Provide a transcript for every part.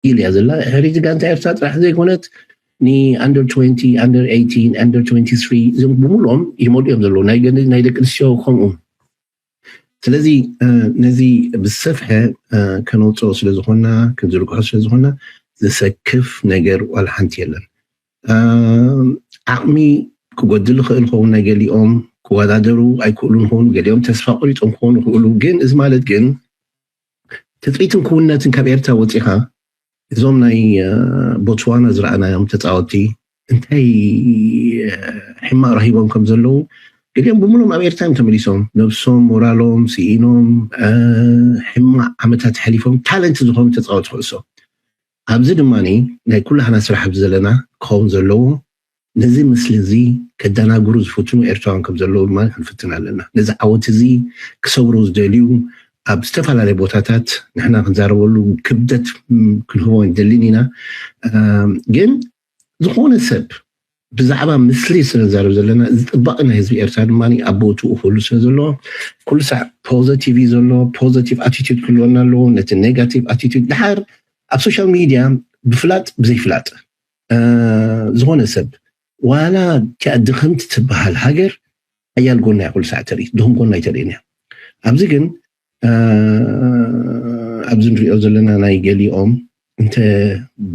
ኢል እያ ዘላ። ሕሪቲ ጋንታ ኤርትራ ጥራሕ ዘይኮነት ን under twenty under eighteen under twenty three እዞም ብምሉኦም ይመልኡ እዮም ዘለዉ። ናይ ገ- ናይ ደቂ ኣንስትዮ ከምኡ። ስለዚ እ፣ ነዚ ብዝሰፍሐ እ፣ ከነውፅኦ ስለዝኾና፣ ክንዝርግሖ ስለዝኾና፣ ዘሰክፍ ነገር ዋላ ሓንቲ የለን። እ፣ ዓቕሚ ክጎድል ይኽእል ኸውን፣ ናይ ገሊኦም ክወዳደሩ ኣይክእሉን ኸውን፣ ገሊኦም ተስፋ ቆሪጦም ክኾኑ ይኽእሉ። ግን እዚ ማለት ግን ትፅቢትን ክውነትን ካብ ኤርትራ ወፂኻ እዞም ናይ እ፣ ቦትስዋና ዝረኣናዮም ተፃወቲ እንታይ እ፣ ሕማቕ ረኺቦም ከም ዘለዉ፣ ገሊኦም ብምሎም ኣብ ኤርትራ እዮም ተመሊሶም። ነብሶም፣ ሞራሎም ስኢኖም፣ እ፣ ሕማቕ ዓመታት ሓሊፎም፣ ታለንት ዝኾኑ ተፃወቲ ኩዕሶ። ኣብዚ ድማ ናይ ኩላህና ስራሕ ኣብዚ ዘለና ክኸውን ዘለዎ፣ ነዚ ምስሊ እዚ ከደናግሩ ዝፍትኑ ኤርትራውያን ከም ዘለዉ ድማ ክንፍትን ኣለና። ነዚ ዓወት እዚ ክሰብሩ ዝደልዩ ኣብ ዝተፈላለየ ቦታታት ንሕና ክንዛረበሉ ክብደት ም፣ ክንህቦ ኣይንደልን ኢና። እ፣ ግን ዝኾነ ሰብ ብዛዕባ ምስሊ ስለ ንዛረብ ዘለና፣ እዚ ጥባቐ ናይ ህዝቢ ኤርትራ ድማ ኣብ ቦትኡ ክህሉ ስለ ዘለዎ፣ ኩሉ ሳዕ ፖዘቲቭ እዩ ዘሎ። ፖዘቲቭ ኣቲቱድ ክህልወና ኣለዎ። ነቲ ኔጋቲቭ ኣቲቱድ ድሓር ኣብ ሶሻል ሚድያ ብፍላጥ ብዘይፍላጥ እ፣ ዝኾነ ሰብ ዋላ እቲኣ ድኽምቲ ትበሃል ሃገር ሓያል ጎና እያ ኩሉ ሳዕ ተርኢ፣ ድኹም ጎና ኣይተርእን እያ። ኣብዚ ግን እ፣ ኣብዚ ንሪኦ ዘለና ናይ ገሊኦም እንተ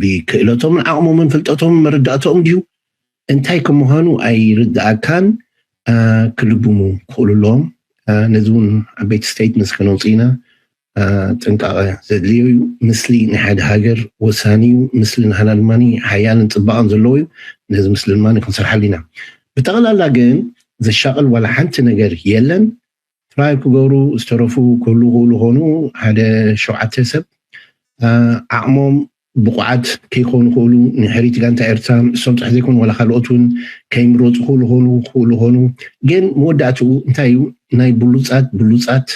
ብክእለቶምን ዓቕሞምን ፍልጠቶምን መረዳእቶኦም ድዩ እንታይ ከም ምዃኑ ኣይርድኣካን። እ፣ ክልብሙ ክኽእሉ ኣለዎም። እ፣ ነዚ እውን ዓበይቲ ስቴትመንትስ ከነውፅእ ኢና። እ፣ ጥንቃቐ ዘድልዮ እዩ። ምስሊ ናይ ሓደ ሃገር ወሳኒ እዩ። ምስሊ ናህና ድማ ሓያልን ፅባቐን ዘለዎ እዩ። ነዚ ምስሊ ድማ ክንሰርሓሉ ኢና። ብጠቕላላ ግን ዘሻቕል ዋላ ሓንቲ ነገር የለን። ትራይ ክገብሩ ዝተረፉ ክህሉ ክእሉ ኾኑ ሓደ ሸውዓተ ሰብ እ፣ ዓቕሞም ብቑዓት ከይኮኑ ክእሉ፣ ንሕሪት ጋንታ ኤርትራ ንሶም ጥራሕ ዘይኮኑ ዋላ ካልኦት እውን ከይምረፁ ክእሉ ኾኑ ክእሉ ኾኑ። ግን መወዳእትኡ እንታይ እዩ? ናይ ብሉፃት ብሉፃት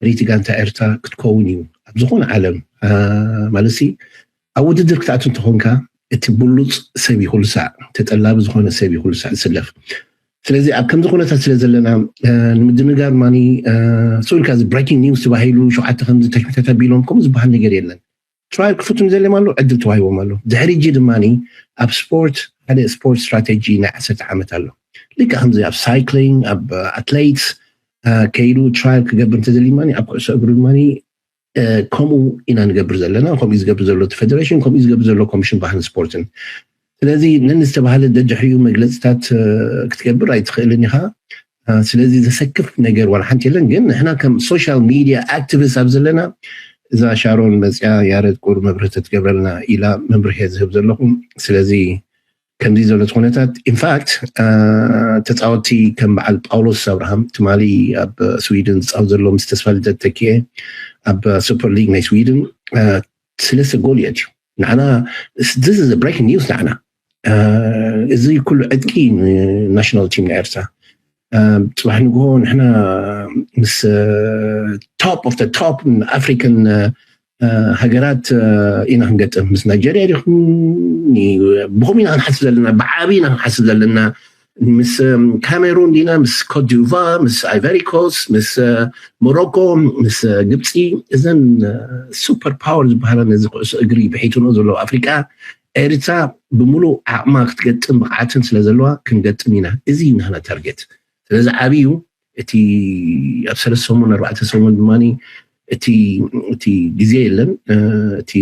ሕሪት ጋንታ ኤርትራ ክትከውን እዩ ኣብ ዝኾነ ዓለም። እ፣ ማለት ሲ ኣብ ውድድር ክትኣቱ እንተኾንካ እቲ ብሉፅ ሰብ እዩ ኩሉ ሳዕ ተጠላቢ፣ ዝኾነ ሰብ እዩ ኩሉ ሳዕ ዝስለፍ። ስለዚ ኣብ ከምዚ ኩነታት ስለ ዘለና እ፣ ንምድንጋር ማኒ እ፣ ስኡልካ እዚ ብሬኪንግ ኒውስ ተባሂሉ ሸውዓተ ከምዚ ተሽሚታት ኣቢሎም ከምኡ ዝበሃል ነገር የለን። ትራይ ክፍትኑ ዘድልዮም ኣሎ፣ ዕድል ተዋሂቦም ኣሎ። ድሕሪ እጂ ድማ ኣብ ስፖርት ሓደ ስፖርት ስትራቴጂ ናይ ዓሰርተ ዓመት ኣሎ። ልክዕ ከምዚ ኣብ ሳይክሊንግ፣ ኣብ ኣትሌትስ እ፣ ከይዱ ትራይ ክገብር እንተዘሊ ድማ ኣብ ኩዕሶ እግሪ ድማ እ፣ ከምኡ ኢና ንገብር ዘለና። ከምኡ ዝገብር ዘሎ እቲ ፌደሬሽን፣ ከምኡ ዝገብር ዘሎ ኮሚሽን ባህልን ስፖርትን። ስለዚ ነንዝተባህለ ደድሕሪኡ መግለፅታት እ፣ ክትገብር ኣይትኽእልን ኢኻ። እ፣ ስለዚ ዘሰክፍ ነገር ዋላ ሓንቲ የለን። ግን ንሕና ከም ሶሻል ሚድያ ኣክቲቪስት ኣብ ዘለና እዛ ሻሮን መፅያ ያረድ ቁር መብርህ ተትገብረልና ኢላ መምርሒ ዝህብ ዘለኹ። ስለዚ ከምዚ ዘሎ እቲ ኩነታት ኢንፋክት ተፃወቲ ከም በዓል ጳውሎስ ኣብርሃም ትማሊ ኣብ ስዊድን ዝፃወት ዘሎ ምስ ተስፋ ልደት ተኪኤ ኣብ ሱፐር ሊግ ናይ ስዊድን እ፣ ሰለስተ ጎል የእትዩ። ንዓና this is breaking news ንዓና እ፣ እዚ ኩሉ ዕጥቂ ናሽናል ቲም ናይ ኤርትራ እ፣ ፅባሕ ንግሆ ንሕና ምስ ቶፕ ኦፍ ቶፕ ኣፍሪካን እ፣ ሃገራት እ፣ ኢና ክንገጥም። ምስ ናይጀርያ ዲኹም ኒ- ብኹም ኢና ክንሓስብ ዘለና፣ ብዓቢ ኢና ክንሓስብ ዘለና። ምስ እ፣ ካሜሩን ዲና፣ ምስ ኮት ዲቫር፣ ምስ ኣይቨሪ ኮስት፣ ምስ እ፣ ሞሮኮ፣ ምስ እ፣ ግብፂ፣ እዘን እ፣ ሱፐር ፓወር ዝበሃላ ነዚ ኩዕሶ እግሪ ብሒትኖ ዘለዋ ኣፍሪቃ ኤርትራ ብምሉእ ዓቕማ ክትገጥም ብቕዓትን ስለ ዘለዋ ክንገጥም ኢና። እዚ እዩ ናህና ታርጌት። ስለዚ ዓብዩ እቲ ኣብ ሰለስተ ሰሙን ኣርባዕተ ሰሙን ድማ እቲ እቲ ግዜ የለን። እ፣ እቲ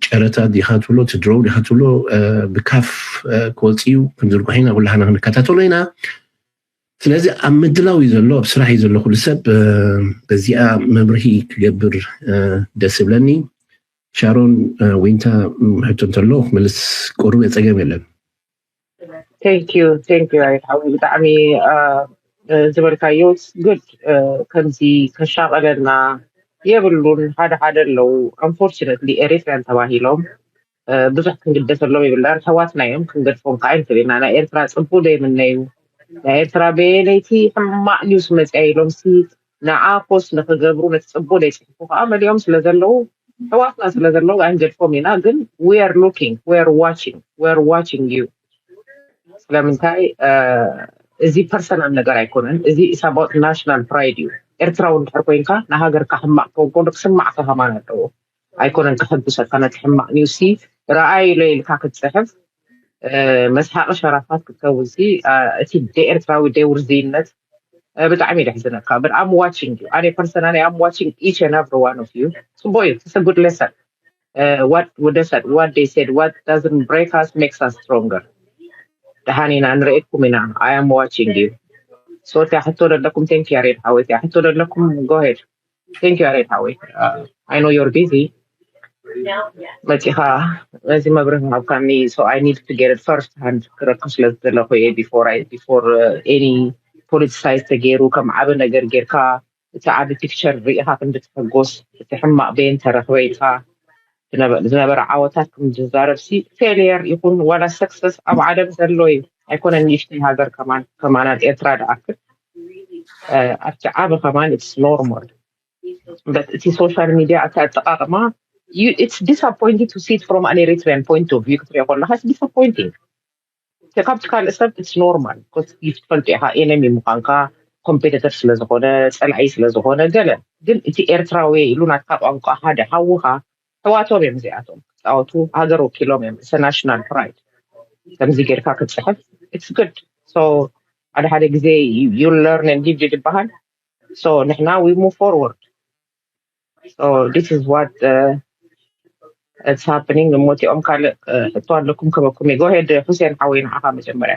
ጨረታ ዲኻ ትብሎ፣ እቲ ድሮው ዲኻ ትብሎ እ፣ ብካፍ እ፣ ክወፅእ እዩ። ክንዝርግሖ ኢና፣ ኩላህና ክንከታተሎ ኢና። ስለዚ ኣብ ምድላው እዩ ዘሎ፣ ኣብ ስራሕ እዩ ዘሎ ኩሉ ሰብ። እ፣ በዚኣ መምርሂ ክገብር እ፣ ደስ ይብለኒ። ሻሮን እ፣ ዊንታ ም፣ ሕቶ እንተሎ ክምልስ ቁሩብ የፀገም የለን። Thank you, thank you ኣይትሓዊ ብጣዕሚ እ፣ እ፣ ዝበልካዮ good እ፣ ከምዚ ከሻቐለና የብሉን። ሓደ ሓደ ኣለዉ unfortunately ኤሪትርያን ተባሂሎም እ፣ ብዙሕ ክንግደሰሎም የብልናን። ኣሕዋትና እዮም፣ ክንገድፎም ከዓ ኣይንክእል ኢና። ናይ ኤርትራ ፅቡቅ ዘይምነዩ፣ ናይ ኤርትራ በየነይቲ ሕማቅ ኒውስ መፅያ ኢሎም ሲ ንዓ ፖስት ንክገብሩ ነቲ ፅቡቅ ዘይፅሕፉ ከዓ መሊኦም ስለ ዘለዉ ኣሕዋትና ስለ ዘለዉ ኣይንገድፎም ኢና። ግን we are looking, we are watching, we are watching you። ስለምንታይ እ፣ እዚ ፐርሰናል ነገር ኣይኮነን። እዚ is about national pride እዩ። ኤርትራዊ እንድሕር ኮይንካ ንሃገርካ ሕማቅ ከውን ከሎ ክስማዕካ ከማን ኣለዎ። ኣይኮነን ከሐጉሰካ ነቲ ሕማቕ ኒውሲ ረኣይ ኢሎ ኢልካ ክትፅሕፍ መስሓቂ ሸራፋት ክትከውን ሲ እቲ ደኤርትራዊ ደውርዝይነት ብጣዕሚ ደሕዝነካ። But I'm watching you. ኣነ personally I'm watching each and every one of you. ጽቡቅ እዩ። It's a good lesson. What they said, what they said, what doesn't break us makes us stronger. ደሓን ኢና፣ ንርእየኩም ኢና። I am watching you. So እቲያ ሕቶ ዘለኩም፣ thank you ያሬድ ሓወይ። እቲያ ሕቶ ዘለኩም፣ go ahead. Thank you ያሬድ ሓወይ. I know you're busy. መፂኻ ነዚ መብርህ ሃብካኒ። So I need to get it first hand ክረክብ ስለ ዝደለኹ እየ before I before any politicize ተገይሩ ከም ዓቢ ነገር ጌርካ እቲ ዓቢ picture ርኢኻ ክንዲ ትሕጎስ እቲ ሕማቕ በየን ተረኽበ ኢልካ ዝነበረ ዓወታት ከም ዝዛረብ ሲ failure ይኹን ዋላ success ኣብ ዓለም ዘሎ እዩ። ኣይኮነን ንእሽተይ ሃገር ከማን ከማናት ኤርትራ ደኣክል ኣብቲ ዓቢ ከማን it's normal. But እቲ social media እቲ ኣጠቃቅማ it's disappointing to see it from an Eritrean point of view ክትሪኦ ከለካ it's disappointing። ካብቲ ካልእ ሰብ it's normal because ትፈልጦ ኢኻ enemy ምዃንካ competitor ስለዝኾነ ጸላኢ ስለዝኾነ ገለ ግን እቲ ኤርትራዊ ኢሉ ናትካ ቋንቋ ሓደ ሓውኻ ሕዋቶም እዮም እዚኣቶም ክፃወቱ ሃገር ወኪሎም እዮም it's national pride። ከምዚ ጌርካ ክትፅሕፍ it's good. So ሓደ ሓደ ግዜ you learn and live ይበሃል። So ንሕና we move forward. So this is what uh, it's happening. እሞ እቲኦም ካልእ ሕቶ ኣለኩም ከበኩም እየ። Go ahead ሁሴን ሓወይ ንዓኻ መጀመርያ።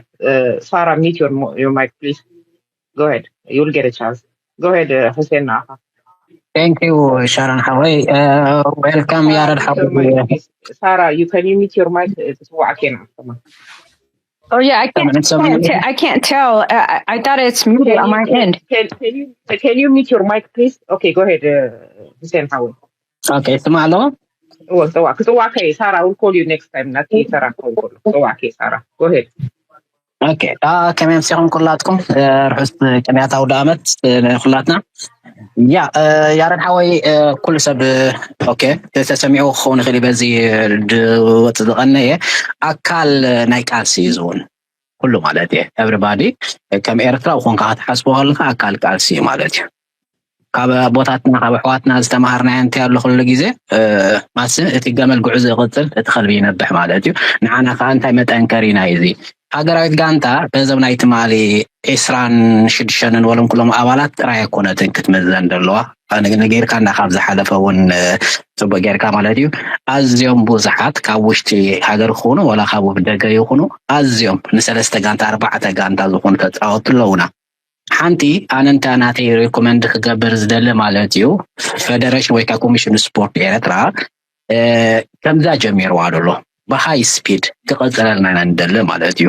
Sarah, mute your mic please. Go ahead, you'll get a chance. Go ahead ሁሴን ንዓኻ። Thank you ሻሮን ሓወይ። Welcome ያረድ ሓወይ። Sarah, you can you mute your mic? ክስዋዕክ እየ ንዓኻ። Oh yeah, I can't. I can't, t- I can't tell. I, I thought it's muted on my end. Can, can you can you mute your mic, please? Okay, go ahead, uh, Hussein Hawi. Okay, ስማዕ ኣለዎ። Oh, so so okay, Sarah, I will call you next time. Not Sarah, call call. So okay, Sarah, go ahead. Okay. ከመይ ኣምሲኹም ኩላትኩም? ርሑስ ቅንያት ኣውደ ዓመት ንኩላትና። ያ ያረድ ሓወይ፣ ኩሉ ሰብ okay ተሰሚዑ ክኸውን ይኽእል እዩ። በዚ ድወፅ ዝቐነየ ኣካል ናይ ቃልሲ እዩ ዝውን ኩሉ ማለት እየ። Everybody ከም ኤርትራዊ ኮንካ ክትሓስቦ ከለካ ኣካል ቃልሲ እዩ ማለት እዩ። ካብ ኣቦታትና ካብ ኣሕዋትና ዝተምሃርናዮ እንታይ ኣሎ ኩሉ ግዜ ማስ እቲ ገመል ጉዕዞ ይቕጽል እቲ ከልቢ ይነብሕ ማለት እዩ። ንዓና ከዓ እንታይ መጠንከሪና እዩ እዚ ሃገራዊት ጋንታ ገንዘብ ናይ ትማሊ ዒስራን ሽዱሽተን ንበሎም ኩሎም ኣባላት ጥራይ ኣይኮነትን ክትምዘን ዘለዋ። ነጊርካ እንዳ ካብ ዝሓለፈ እውን ፅቡቅ ጌርካ ማለት እዩ። ኣዝዮም ብዙሓት ካብ ውሽጢ ሃገር ክኾኑ ወላ ካብ ደገ ይኹኑ ኣዝዮም ንሰለስተ ጋንታ ኣርባዕተ ጋንታ ዝኾኑ ተፃወቱ ኣለውና። ሓንቲ ኣነ እንተ ናተይ recommend ክገብር ዝደሊ ማለት እዩ ፌደሬሽን ወይ ከዓ ኮሚሽን ስፖርት ኤርትራ ከምዛ ጀሚርዋ ደሎ ብ high speed ክቐፅለልና ኢና ንደሊ ማለት እዩ።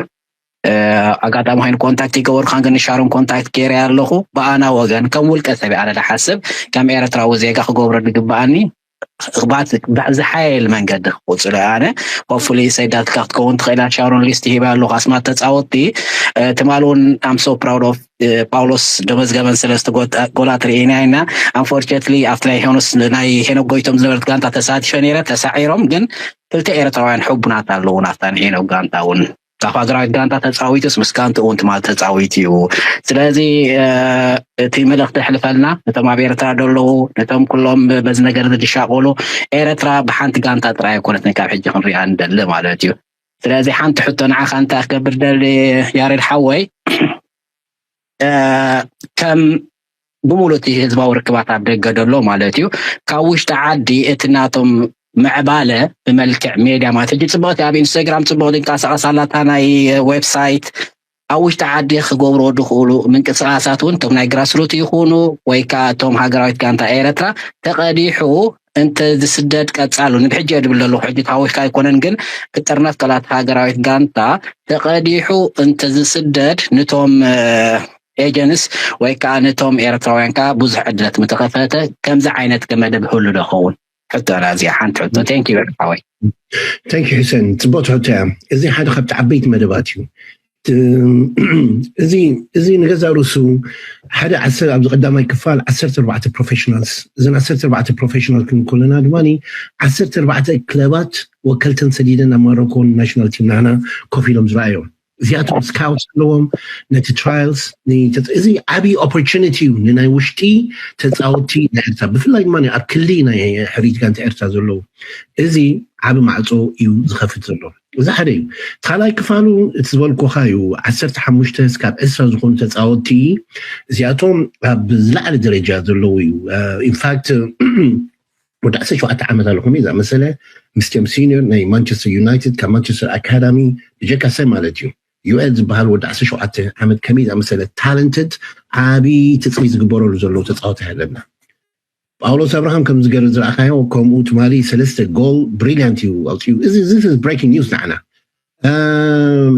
ኣጋጣሚ ኮይኑ ኮንታክት ይገበርካን ግን ሻሮን ኮንታክት ገይረ ኣለኹ ብኣና ወገን ከም ውልቀ ሰብ ኣነ ዝሓስብ ከም ኤርትራዊ ዜጋ ክገብሮ ዝግበኣኒ ዝሓየል መንገዲ ክቁፅሎ ኣነ hopefully ሰይዳትካ ክትከውን ትኽእላ ሻሮን ሊስት ሂባ ኣለኹ ኣስማት ተፃወትቲ ትማሊ እውን I'm so proud of ፓውሎስ ደመዝገበን ሰለስተ ጎላት ርኢና ኢና። Unfortunately ኣብቲ ናይ ሄኖስ ናይ ሄኖክ ጎይቶም ዝነበረት ጋንታ ተሳቲፈ ነይረ ተሳዒሮም ግን ክልተ ኤርትራውያን ሕቡናት ኣለዉ ናብታ ንሄኖክ ጋንታ እውን ካብ ሃገራዊት ጋንታ ተፃዊቱስ ምስ ጋንትኡ እውን ትማሊ ተፃዊቱ እዩ። ስለዚ እቲ መልእኽቲ ኣሕልፈልና ነቶም ኣብ ኤርትራ ዘለዉ ነቶም ኩሎም በዚ ነገር ዝሻቆሉ ኤርትራ ብሓንቲ ጋንታ ጥራይ ኣይኮነትን ካብ ሕጂ ክንሪኣ ንደሊ ማለት እዩ። ስለዚ ሓንቲ ሕቶ ንዓኻ እንታይ ክገብር ደሊ ያሬድ ሓወይ ከም ብሙሉ እቲ ህዝባዊ ርክባት ኣብ ደገ ደሎ ማለት እዩ ካብ ውሽጢ ዓዲ እቲ ናቶም ምዕባለ ብመልክዕ ሜድያ ማለት ሕጂ ፅቡቅቲ ኣብ ኢንስታግራም ፅቡቅ ዝንቀሳቀስ ኣላታ ናይ ዌብሳይት ኣብ ውሽጢ ዓዲ ክገብርዎ ዝኽእሉ ምንቅስቃሳት እውን እቶም ናይ ግራስሩት ይኹኑ ወይ ከዓ እቶም ሃገራዊት ጋንታ ኤረትራ ተቐዲሑ እንተ ዝስደድ ቀፃሉ ንብሕጂ እየ ዝብል ዘለኹ ሕጂ ተሃዊኽካ ኣይኮነን ግን ክጥርነፍ ከላት ሃገራዊት ጋንታ ተቐዲሑ እንተ ዝስደድ ንቶም ኤጀንስ ወይ ከዓ ነቶም ኤርትራውያን ከዓ ብዙሕ ዕድለት ምተኸፈተ ከምዚ ዓይነት ከመደብ ህሉ ዶ ኸውን ሕቶና እዚኣ ሓንቲ ሕቶ thank you ሓወይ thank you ሕሰን ፅቡቅ ሕቶ እያ እዚ ሓደ ካብቲ ዓበይቲ መደባት እዩ እዚ እዚ ንገዛ ርእሱ ሓደ ዓሰር ኣብዚ ቀዳማይ ክፋል ዓሰርተ ኣርባዕተ professionals እዘን ዓሰርተ ኣርባዕተ professional ክንብል ከለና ድማ ዓሰርተ ኣርባዕተ ክለባት ወከልተን ሰዲደን ኣብ ማሮኮን ናሽናል ቲም ናህና ኮፍ ኢሎም ዝረኣዮም እዚኣቶም ስካውት ኣለዎም ነቲ ትራይልስ። እዚ ዓብዪ ኦፖርቹኒቲ እዩ ንናይ ውሽጢ ተፃወቲ ናይ ኤርትራ፣ ብፍላይ ድማ ኣብ ክሊ ናይ ሕሪት ጋንታ ኤርትራ ዘለዉ። እዚ ዓቢ ማዕፆ እዩ ዝኸፍት ዘሎ። እዚ ሓደ እዩ። ካልኣይ ክፋሉ እቲ ዝበልኩኻ እዩ። ዓሰርተ ሓሙሽተ እስካብ ዕስራ ዝኾኑ ተፃወቲ እዚኣቶም ኣብ ዝለዓለ ደረጃ ዘለዉ እዩ። ኢንፋክት ወዲ ዓሰርተ ሸውዓተ ዓመት ኣለኹም እዩ ዝኣመሰለ ምስቲም ሲኒዮር ናይ ማንቸስተር ዩናይትድ ካብ ማንቸስተር ኣካዳሚ ብጀካ ሰብ ማለት እዩ። ዩኤል ዝበሃል ወዲ ዓሰርተ ሸውዓተ ዓመት ከመይ ዝኣመሰለ ታለንትድ ዓቢ ትፅቢት ዝግበረሉ ዘለዉ ተፃወቲ ኣለና። ጳውሎስ ኣብርሃም ከም ዝገርም ዝረኣኻዮ ከምኡ ትማሊ ሰለስተ ጎል ብሪሊያንት እዩ ኣውፅኡ። እዚ ብሬኪንግ ኒውስ ንዓና።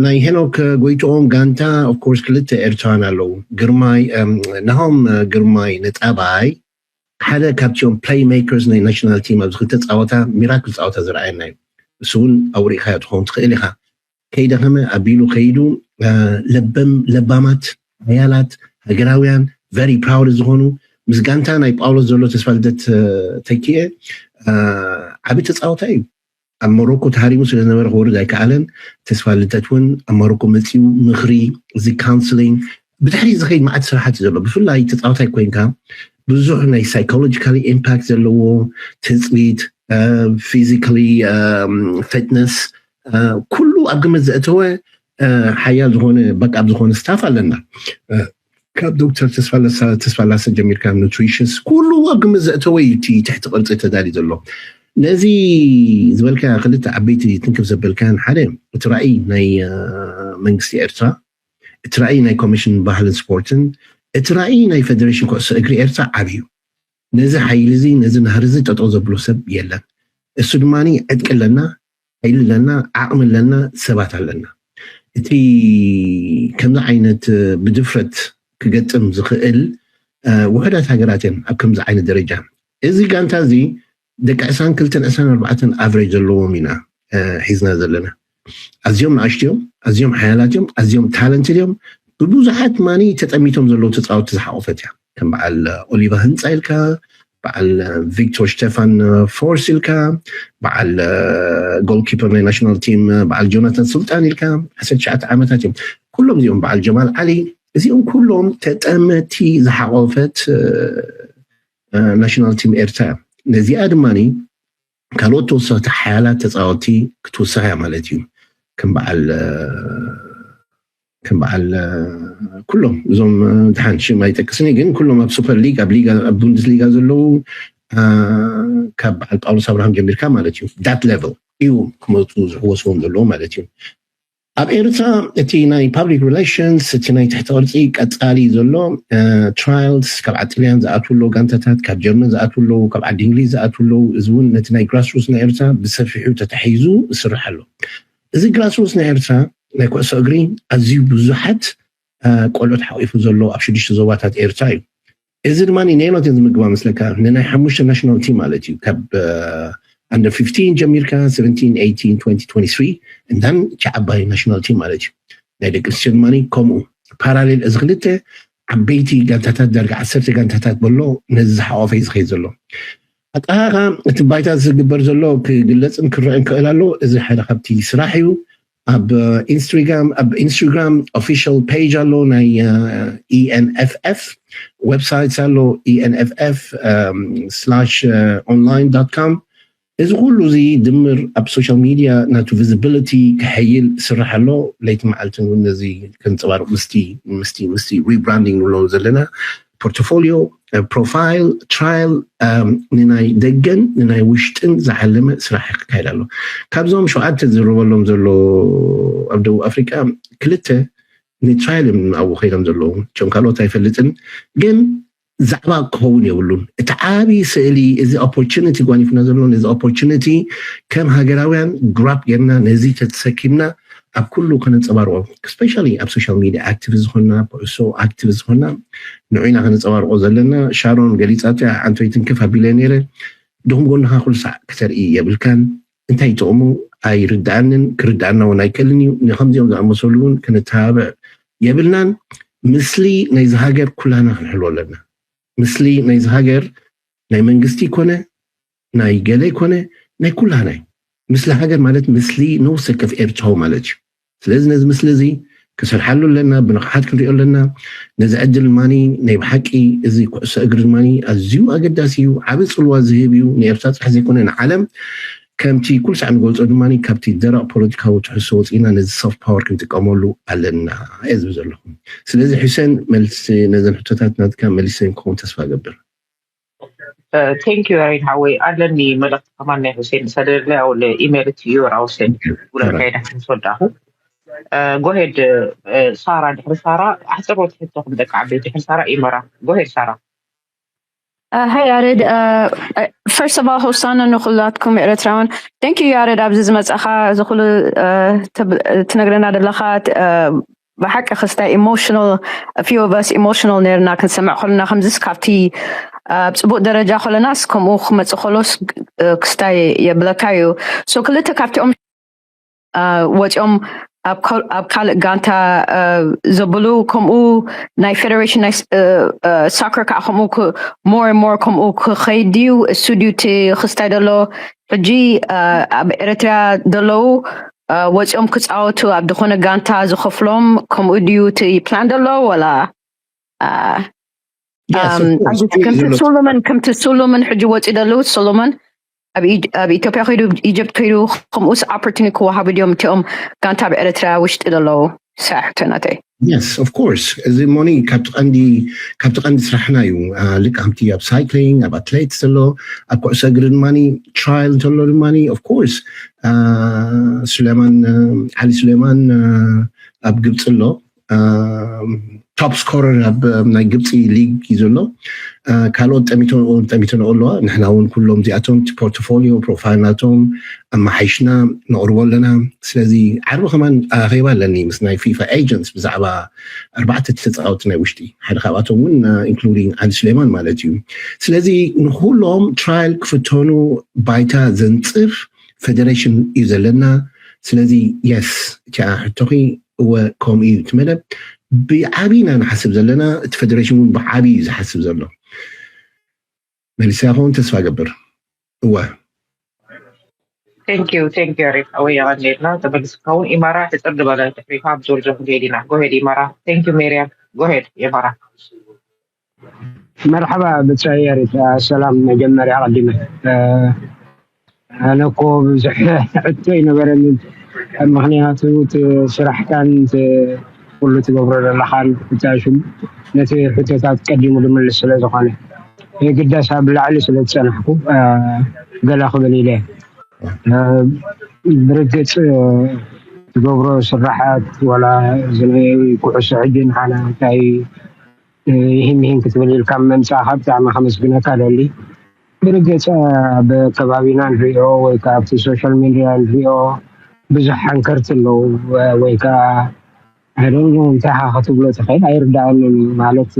ናይ ሄኖክ ጎይትኦም ጋንታ ኦፍኮርስ ክልተ ኤርትራን ኣለዉ። ግርማይ ናሆም ግርማይ ነፃባይ ሓደ ካብቲኦም ፕሌይ ሜከርስ ናይ ናሽናል ቲም ኣብዚ ክልተ ፃወታ ሚራክል ፃወታ ዝረኣየና እዩ። እሱ እውን ኣውሪእካዮ ትኸውን ትኽእል ኢኻ። ከይደኸመ ኣቢሉ ከይዱ ለበም ለባማት ሓያላት ሃገራውያን ቨሪ ፕራውድ ዝኾኑ ምስ ጋንታ ናይ ጳውሎስ ዘሎ ተስፋ ልደት ተኪኤ ዓቢ ተፃወታ እዩ። ኣብ ሞሮኮ ተሃሪሙ ስለ ዝነበረ ክወርድ ኣይከኣለን። ተስፋ ልደት እውን ኣብ ሞሮኮ መፂኡ ምኽሪ፣ እዚ ካውንስሊንግ፣ ብድሕሪ ዝኸይድ መዓት ስራሓት እዩ ዘሎ። ብፍላይ ተፃወታይ ኮይንካ ብዙሕ ናይ ሳይኮሎጂካሊ ኢምፓክት ዘለዎ ትፅቢት፣ ፊዚካሊ ፊትነስ፣ ኩሉ ኣብ ግምት ዘእተወ ሓያል ዝኾነ ባክኣፕ ዝኾነ ስታፍ ኣለና። ካብ ዶክተር ተስፋላሰ ጀሚርካ ኑትሪሽንስ ኩሉ ኣብ ግምት ዘእተወ እዩ እቲ ትሕቲ ቅርፂ ተዳሊ ዘሎ። ነዚ ዝበልካ ክልተ ዓበይቲ ትንክፍ ዘበልካን ሓደ እቲ ራእይ ናይ መንግስቲ ኤርትራ፣ እቲ ራእይ ናይ ኮሚሽን ባህልን ስፖርትን፣ እቲ ራእይ ናይ ፌደሬሽን ኩዕሶ እግሪ ኤርትራ ዓብዩ። ነዚ ሓይሊ እዚ ነዚ ናህሪ እዚ ጠጠው ዘብሎ ሰብ የለን። እሱ ድማ ዕጥቂ ኣለና፣ ሓይሊ ኣለና፣ ዓቕሚ ኣለና፣ ሰባት ኣለና። እቲ ከምዚ ዓይነት ብድፍረት ክገጥም ዝኽእል ውሕዳት ሃገራት እየን ኣብ ከምዚ ዓይነት ደረጃ። እዚ ጋንታ እዚ ደቂ ዕስራን ክልተን ዕስራን ኣርባዕተን ኣቨሬጅ ዘለዎም ኢና ሒዝና ዘለና። ኣዝዮም ንኣሽትዮም፣ ኣዝዮም ሓያላት እዮም፣ ኣዝዮም ታለንትድ እዮም። ብብዙሓት ማኒ ተጠሚቶም ዘለዉ ተፃወቲ ዝሓቆፈት እያ። ከም በዓል ኦሊቫ ህንፃ ኢልካ፣ በዓል ቪክቶር ሽተፋን ፎርስ ኢልካ፣ በዓል ጎልኪፐር ናይ ናሽናል ቲም በዓል ጆናታን ሱልጣን ኢልካ ዓሰርተ ትሽዓተ ዓመታት እዮም። ኩሎም እዚኦም በዓል ጀማል ዓሊ፣ እዚኦም ኩሎም ተጠመቲ ዝሓቆፈት ናሽናል ቲም ኤርትራ። ነዚኣ ድማ ካልኦት ተወሰኽቲ ሓያላት ተፃወቲ ክትውስኽ እያ ማለት እዩ። ከም በዓል ከም በዓል ኩሎም እዞም ድሓን ሽም ኣይጠቅስኒ ግን ኩሎም ኣብ ሱፐር ሊግ ኣብ ሊጋ ኣብ ቡንደስ ሊጋ ዘለዉ ካብ በዓል ጳውሎስ ኣብርሃም ጀሚርካ ማለት እዩ ዳት ሌቨል እዩ ክመፁ ዝሕወስዎም ዘለዉ ማለት እዩ። ኣብ ኤርትራ እቲ ናይ ፓብሊክ ሪሌሽንስ እቲ ናይ ትሕቲ ቅርፂ ቀፃሊ ዘሎ ትራይልስ ካብ ዓዲ ጥልያን ዝኣትዉ ኣለዉ ጋንታታት ካብ ጀርመን ዝኣትዉ ኣለዉ ካብ ዓዲ እንግሊዝ ዝኣትዉ ኣለዉ እዚ እውን ነቲ ናይ ግራስሩትስ ናይ ኤርትራ ብሰፊሑ ተታሒዙ ይስራሕ ኣሎ። እዚ ግራስሩትስ ናይ ኤርትራ ናይ ኩዕሶ እግሪ ኣዝዩ ብዙሓት ቆልዑት ሓቂፉ ዘሎ ኣብ ሽዱሽተ ዞባታት ኤርትራ እዩ። እዚ ድማ ነየኖት ዝምግባ መስለካ ንናይ ሓሙሽተ ናሽናል ቲም ማለት እዩ ካብ under fifteen ጀሚርካ seventeen eighteen twenty twenty-three and then እቲ ዓባይ ናሽናል ቲም ማለት እዩ። ናይ ደቂ ኣንስትዮ ድማ ከምኡ ፓራሌል እዚ ክልተ ዓበይቲ ጋንታታት ዳርጋ ዓሰርተ ጋንታታት በሎ ነዚ ዝሓቆፈ እዩ ዝኸይድ ዘሎ። ኣጠቃቃ እቲ ባይታ ዝግበር ዘሎ ክግለፅን ክረአን ክእል ኣሎ። እዚ ሓደ ካብቲ ስራሕ እዩ። ኣብ ኢንስታግራም ኣብ ኢንስታግራም ኦፊሻል ፔጅ ኣሎ ናይ ENFF ዌብሳይት ኣሎ ENFF online com እዚ ኩሉ እዚ ድምር ኣብ ሶሻል ሚድያ ናቱ ቪዚቢሊቲ ክሕይል ስራሕ ኣሎ። ለይቲ መዓልትን እውን ነዚ ከንፀባርቅ ምስቲ ምስቲ ምስቲ ሪብራንዲንግ ንብሎ ዘለና ፖርቶፎሊዮ ፕሮፋይል ትራይል ንናይ ደገን ንናይ ውሽጥን ዝዓለመ ስራሕ ክካየድ ኣሎ። ካብዞም ሸውዓተ ዝርበሎም ዘሎ ኣብ ደቡብ ኣፍሪቃ ክልተ ንትራይል እዮም ኣብኡ ከይዶም ዘለዉ። እቶም ካልኦት ኣይፈልጥን ግን ዛዕባ ክኸውን የብሉን። እቲ ዓብዪ ስእሊ እዚ ኦፖርቹኒቲ ጓኒፍና ዘሎ ነዚ ኦፖርቹኒቲ ከም ሃገራውያን ግራፕ ጌርና ነዚ ተተሰኪምና ኣብ ኩሉ ከነንፀባርቆ ስፔሻሊ ኣብ ሶሻል ሚድያ ኣክቲቪስት ዝኾንና ኩዕሶ ኣክቲቪስት ዝኾንና ንዑ ኢና ከነንፀባርቆ ዘለና። ሻሮን ገሊፃቶ እያ ዓንቶይ ትንክፍ ኣቢለ ነይረ። ድኹም ጎንኻ ኩሉ ሳዕ ክተርኢ የብልካን። እንታይ ጥቕሙ ኣይርድኣንን ክርድኣና እውን ኣይክእልን እዩ። ንከምዚኦም ዝኣመሰሉ እውን ክንተባብዕ የብልናን። ምስሊ ናይዚ ሃገር ኩላና ክንሕልዎ ኣለና። ምስሊ ናይዚ ሃገር ናይ መንግስቲ ኮነ ናይ ገለ ኮነ ናይ ኩላና እዩ። ምስሊ ሃገር ማለት ምስሊ ነፍሲ ወከፍ ኤርትራዊ ማለት እዩ። ስለዚ ነዚ ምስሊ እዚ ክሰርሓሉ ኣለና፣ ብንቕሓት ክንሪኦ ኣለና። ነዚ ዕድል ማኒ ናይ ብሓቂ እዚ ኩዕሶ እግሪ ማኒ ኣዝዩ ኣገዳሲ እዩ፣ ዓቢ ጽልዋ ዝህብ እዩ፣ ንኤርትራ ጥራሕ ዘይኮነ ንዓለም። ከምቲ ኩሉ ሳዕ ንገልጾ ድማ ካብቲ ደረቕ ፖለቲካዊ ትሕዝቶ ወፂና ነዚ ሶፍት ፓወር ክንጥቀመሉ ኣለና እየ ዝብል ዘለኹ። ስለዚ ሕሰን መልሲ ነዘን ሕቶታት ናትካ መሊሰን ክኸውን ተስፋ ገብር። Thank you ያሬድ ሓወይ። ኣለኒ መልእኽቲ ከማን ናይ ሁሴን ሰደለ ያው ኢሜል እቲ ዩር ሁሴን ውለልካይ ዳሕን ዝወዳኹ ጎሄድ ሳራ ድሕሪ ሳራ ኣሕፅሮት ሕቶ ክንደቂ ዓበይ ድሕሪ ሳራ ኢመራ ጎሄድ ሳራ Hi Yared, first of all ሆሳና ንኩላትኩም ኤርትራውን። Thank you ያሬድ ኣብዚ ዝመጻኻ እዚ ኩሉ ትነግረና ዘለኻ ብሓቂ ክስታይ emotional, few of us emotional ነርና ክንሰምዕ ከለና ከምዚስ ካብቲ ኣብ ፅቡቅ ደረጃ ከለናስ ከምኡ ክመፅእ ከሎስ ክስታይ የብለካ እዩ። So ክልተ ካብቲኦም ወፂኦም ኣብ ካልእ ጋንታ ዘብሉ ከምኡ ናይ federation ናይ soccer ከዓ ከምኡ more and more ከምኡ ክኸይድ ድዩ? እሱ ድዩ እቲ ክስታይ ዘሎ? ሕጂ ኣብ ኤርትራ ዘለዉ ወፂኦም ክፃወቱ ኣብ ዝኾነ ጋንታ ዝኸፍሎም ከምኡ ድዩ እቲ plan ዘሎ ወላ ከምቲ ሶሎሞን ከምቲ ሶሎሞን ሕጂ ወፂ ዘለዉ ሶሎሞን ኣብ ኢትዮጵያ ከይዱ ኢጅፕት ከይዱ ከምኡስ opportunity ክወሃቡ ድዮም እቲኦም ጋንታ ኣብ ኤርትራ ውሽጢ ዘለዉ ሳሕተናተይ Yes, of course. እዚ ሞኒ ካብቲ ቀንዲ ካብቲ ቀንዲ ስራሕና እዩ። ልክ ከምቲ ኣብ ሳይክሊንግ ኣብ ኣትሌት ዘሎ ኣብ ኩዕሶ እግሪ ድማ trial እንተሎ ድማ of course ሱሌማን ዓሊ ሱሌማን ኣብ ግብፂ ኣሎ። top scorer ኣብ ናይ ግብፂ ሊግ እዩ ዘሎ። ካልኦት ጠሚቶ ጠሚቶ ኣለዋ። ንሕና እውን ኩሎም እዚኣቶም እቲ ፖርቶፎሊዮ ፕሮፋይል ናቶም ኣመሓይሽና ነቕርቦ ኣለና። ስለዚ ዓርቢ ከማን ኣኼባ ኣለኒ ምስ ናይ ፊፋ ኤጀንትስ ብዛዕባ ኣርባዕተ ተፃወቲ ናይ ውሽጢ ሓደ ካብኣቶም እውን including ዓሊ ሱሌማን ማለት እዩ። ስለዚ ንኩሎም trial ክፍተኑ ባይታ ዘንፅፍ ፌደሬሽን እዩ ዘለና። ስለዚ የስ እቲኣ ሕቶኺ እወ ከምኡ እዩ እቲ መደብ ብዓብይ ኢና ንሓስብ ዘለና። እቲ ፌደሬሽን እውን ብዓብይ እዩ ዝሓስብ ዘሎ። መሊሳ ይኸውን ተስፋ ገብር። እወ Thank you, thank you ያሬድ ሓወይ የቐንየልና ተመልስካ እውን ኢማራ ሕፅር ዝበለ ድሕሪኻ ኣብ ጆርጆ ክንሄድ ኢና። ጎሄድ ኢማራ። Thank you ሜርያም። ጎሄድ ኢማራ። መርሓባ ብጻይ ያሬድ ሰላም። መጀመርያ ኣቐዲመ ኣነ እኮ ብዙሕ ሕቶ ኣይነበረንን፣ ምኽንያቱ እቲ ስራሕካን እቲ ኩሉ ትገብሮ ዘለኻን ብጣሽም ነቲ ሕቶታት ቀዲሙ ዝምልስ ስለ ዝኾነ የግዳስ ኣብ ላዕሊ ስለ ዝጸናሕኩ ገላ ክብል ኢለ። ብርግጽ ትገብሮ ስራሓት ወላ እዚ ናይ ኩዕሶ ሕጂ ንሓና እንታይ ይህን ይህን ክትብል ኢልካ ምምጻእካ ብጣዕሚ ከመስግነካ ደሊ። ብርግጽ ኣብ ከባቢና ንሪኦ ወይ ከዓ ኣብቲ ሶሻል ሚድያ ንሪኦ ብዙሕ ሓንከርቲ ኣለዉ ወይ ከዓ ኣይደሉ እንታይ ኢኻ ክትብሎ ትኽእል ኣይርዳኣንን እዩ ማለት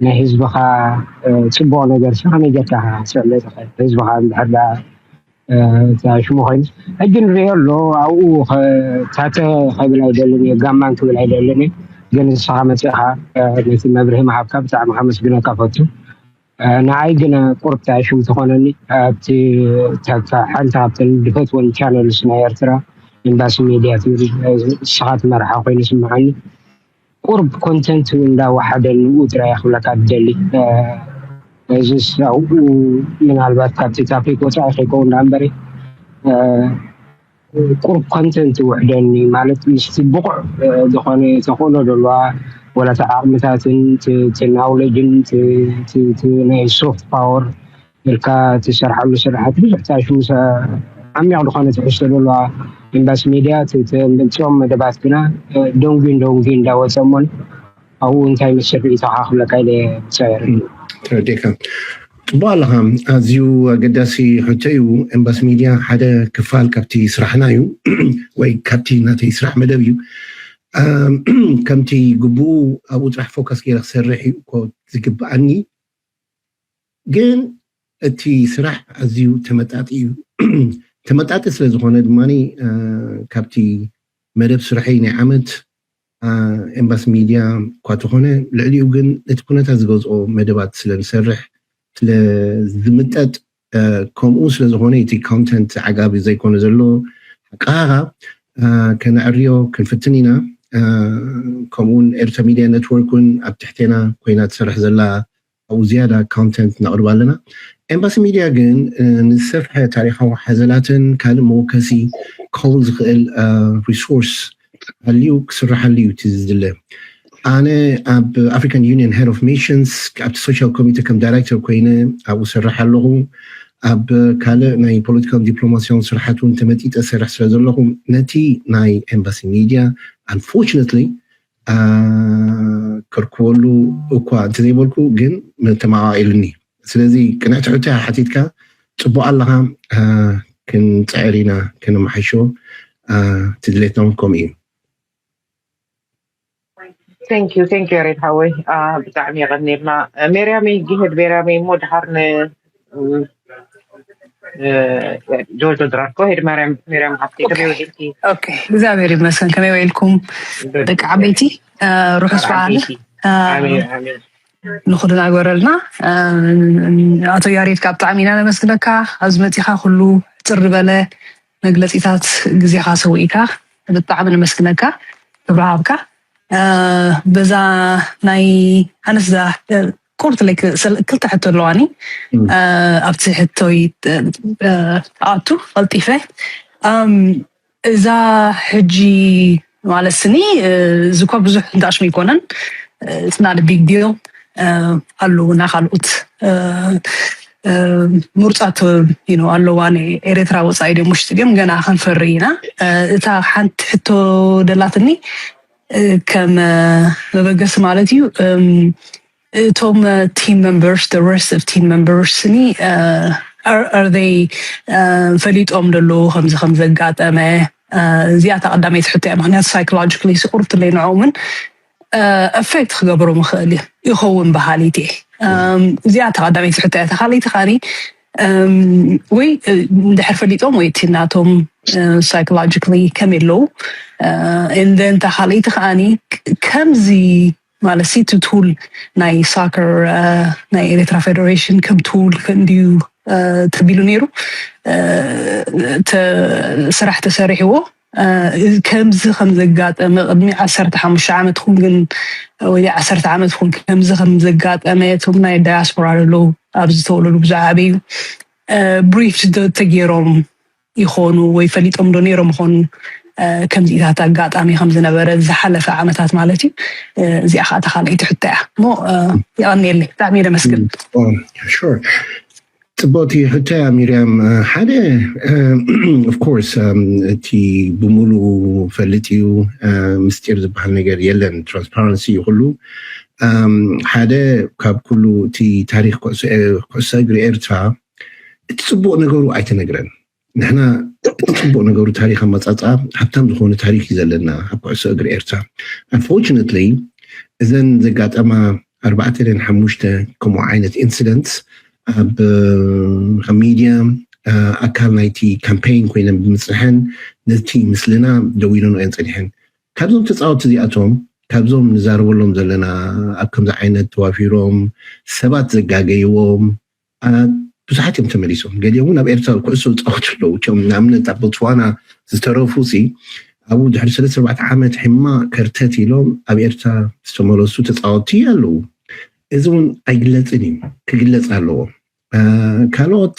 ናይ ህዝብኻ ፅቡቕ ነገር ሲ ከመይ ጌርካ ክትስዕሎ ትኽእል ህዝብኻ እንድሕር ደኣ ሽሙ ኮይኑ ሕጂ ንሪኦ ኣሎ ኣብኡ ታተ ከብል ኣይደልን እየ ጋማን ክብል ኣይደልን እየ ግን ንስኻ መፅእኻ ነቲ መብርሂ ምሃብካ ብጣዕሚ ከመስግነካ ፈቱ ንዓይ ግን ቁርብ ሽም ትኾነኒ ኣብቲ ሓንቲ ካብተን ድፈትወን ቻነልስ ናይ ኤርትራ ኤምባሲ ሜድያ ትብል ንስኻ ትመርሓ ኮይኑ ስምዓኒ ቁርብ ኮንተንት እንዳወሓደ ንኡ ጥራይ ክብለካ ትደሊ እዚ ኣብኡ ምናልባት ካብቲ ታፒክ ወፃኢ ከይከውን ዳ እምበሪ ቁርብ ኮንተንት ውሕደኒ ማለት ምስቲ ብቑዕ ዝኾነ ተኽእሎ ዘለዋ ወላ እቲ ዓቕምታትን ናውለጅን ናይ ሶፍት ፓወር ኢልካ ትሰርሓሉ ስራሓት ብዙሕ ታሽሙ ዓሚቕ ዝኾነ ትሕዝቶ ዘለዋ ኤምባሲ ሚድያ ተምፅኦም መደባት ግና ደንጉ ደንጉ እንዳወፀ እሞን ኣብኡ እንታይ መስል ርእይቶኻ ክብለካ ኢለ ሰር ተረዲእካ ጽቡቅ ኣለኻ ኣዝዩ ኣገዳሲ ሕቶ እዩ ኤምባሲ ሚድያ ሓደ ክፋል ካብቲ ስራሕና እዩ ወይ ካብቲ ናተይ ስራሕ መደብ እዩ ከምቲ ግቡኡ ኣብኡ ጥራሕ ፎከስ ገይረ ክሰርሕ እዩ እኮ ዝግብኣኒ ግን እቲ ስራሕ ኣዝዩ ተመጣጢ እዩ ተመጣጢ ስለ ዝኾነ ድማ ካብቲ መደብ ስርሐይ ናይ ዓመት ኤምባሲ ሚድያ እኳ ተኾነ ልዕሊኡ ግን ነቲ ኩነታት ዝገዝኦ መደባት ስለ ዝሰርሕ ስለ ዝምጠጥ ከምኡ ስለ ዝኾነ እቲ ኮንተንት ዓጋቢ ዘይኮነ ዘሎ ሓቃኻ ከነዕርዮ ክንፍትን ኢና ከምኡውን ኤርትራ ሚድያ ኔትወርክ እውን ኣብ ትሕቴና ኮይና ትሰርሕ ዘላ ኣብኡ ዝያዳ ኮንተንት ነቕርብ ኣለና። ኤምባሲ ሚድያ ግን ንዝሰፍሐ ታሪካዊ ሓዘላትን ካልእ መወከሲ ክኸውን ዝኽእል ሪሶርስ ኣልዩ ክስርሓሉ እዩ እቲ ዝድለ። ኣነ ኣብ ኣፍሪካን ዩኒየን ሄድ ኦፍ ሚሽንስ ኣብቲ ሶሻል ኮሚቴ ከም ዳይሬክተር ኮይነ ኣብኡ ሰርሕ ኣለኹ። ኣብ ካልእ ናይ ፖለቲካን ዲፕሎማሲያውን ስራሓት እውን ተመጢጠ ሰርሕ ስለ ዘለኹ ነቲ ናይ ኤምባሲ ሚድያ ኣንፎርችነትሊ ከርክበሉ እኳ እንተዘይበልኩ ግን ተመቓቒሉኒ። ስለዚ ቅንዕቲ ሕቶ ሓቲትካ ጽቡቕ ኣለኻ። ክንፅዕር ኢና፣ ከነመሓይሾ ትድሌትና እውን ከምኡ እዩ። Thank you, thank you ያሬድ ሓወይ፣ ብጣዕሚ የቐኒልና። ሜርያመይ ይሄድ ሜርያመይ እሞ ድሓር ን ጆርጆ ድራር። Go ahead ማርያም፣ ሜርያም ሓፍቲ ከመይ ውዒልኪ? ኦኬ፣ እግዚኣብሔር ይመስገን። ከመይ ውዒልኩም ደቂ ዓበይቲ? ርሑስ በዓል ኣሜን፣ ኣሜን። ንኹልና ግበረልና። ኣቶ ያሬድ ካብ ብጣዕሚ ኢና ነመስግነካ፣ ኣብዚ መፂኻ ኩሉ ሕፅር ዝበለ መግለፂታት ግዜኻ ሰዊእካ ብጣዕሚ ነመስግነካ። ክብሪ ሃብካ። በዛ ናይ ኣነስ ዛ ቁርት ክልተ ሕቶ ኣለዋኒ ኣብቲ ሕቶይ ኣቱ ቀልጢፈ እዛ ሕጂ ማለት ስኒ እዚ እኳ ብዙሕ እንዳሽሙ ይኮነን ስና ቢግ ዲል ኣለውና ካልኦት ምርፃት ኣለዋ። ኤርትራ ወፃኢ ድዮም ውሽጢ ድዮም ገና ከንፈሪ ኢና። እታ ሓንቲ ሕቶ ደላትኒ ከም መበገሲ ማለት እዩ። እቶም team members the rest of team members ኒ are they ፈሊጦም ደለዉ ከምዚ ከም ዘጋጠመ? እዚኣ እታ ቀዳመይቲ ሕቶ እያ። ምክንያቱ ሳይኮሎጂካሊ ስቁርትለይ ንዖምን affect ክገብሮም ይኽእል እዩ ይኸውን በሃሊት እየ። እዚኣ እታ ቀዳመይቲ ሕቶ እያ። እታ ካልኣይቲ ከዓኒ ወይ እንድሕር ፈሊጦም ወይ እቲ ናቶም ሳይኮሎጂካሊ ከመይ ኣለዉ? And then እታ ካልኣይቲ ከዓኒ ከምዚ ማለት ሲ እቲ ቱል ናይ ሳከር ናይ ኤርትራ ፌደሬሽን ከም ቱል እንድዩ ተቢሉ ነይሩ ስራሕ ተሰሪሕዎ። ከምዚ ከም ዘጋጠመ ቅድሚ ዓሰርተ ሓሙሽተ ዓመት ኹን ግን ወይ ዓሰርተ ዓመት ኹን ከምዚ ከም ዘጋጠመ እቶም ናይ ዳያስፖራ ዘለዉ ኣብዚ ዝተወለዱ ብዝዓበዩ ብሪፍ ተገይሮም ይኾኑ ወይ ፈሊጦም ዶ ነይሮም ይኾኑ ከምዚታት ኣጋጣሚ ከም ዝነበረ ዝሓለፈ ዓመታት ማለት እዩ። እዚኣ ከዓ ተካልኣይቲ ሕቶ እያ እሞ ይቐንየለይ ብጣዕሚ የመስግን። ጽቡቕቲ ሕቶ እያ ሚርያም። ሓደ ኦፍኮርስ እቲ ብሙሉ ፈልጥ እዩ ምስጢር ዝበሃል ነገር የለን። ትራንስፓረንሲ እዩ ኩሉ። ሓደ ካብ ኩሉ እቲ ታሪክ ኩዕሶ እግሪ ኤርትራ እቲ ጽቡቕ ነገሩ ኣይተነግረን። ንሕና ጽቡቕ ነገሩ ታሪክ ኣመጻጽኣ ሃብታም ዝኾነ ታሪክ እዩ ዘለና ኣብ ኩዕሶ እግሪ ኤርትራ። Unfortunately እዘን ዘጋጠማ ኣርባዕተ ደን ሓሙሽተ ከምኡ ዓይነት ኢንሲደንትስ ኣብ ሚድያ ኣካል ናይቲ ካምፔይን ኮይነን ብምጽንሐን ነቲ ምስልና ደው ኢለንኦ እየን ጸኒሐን። ካብዞም ተጻወትቲ እዚኣቶም ካብዞም ንዛረበሎም ዘለና ኣብ ከምዚ ዓይነት ተዋፊሮም ሰባት ዘጋገይዎም ብዙሓት እዮም ተመሊሶም። ገሊኦም እውን ኣብ ኤርትራ ኩዕሶ ዝፃወቱ ኣለዉ። እቶም ንኣብነት ኣብ ቦትስዋና ዝተረፉ ሲ ኣብኡ ድሕሪ ሰለስተ ኣርባዕተ ዓመት ሕማቕ ከርተት ኢሎም ኣብ ኤርትራ ዝተመለሱ ተፃወትቲ ኣለዉ። እዚ እውን ኣይግለፅን እዩ፣ ክግለፅ ኣለዎ። ካልኦት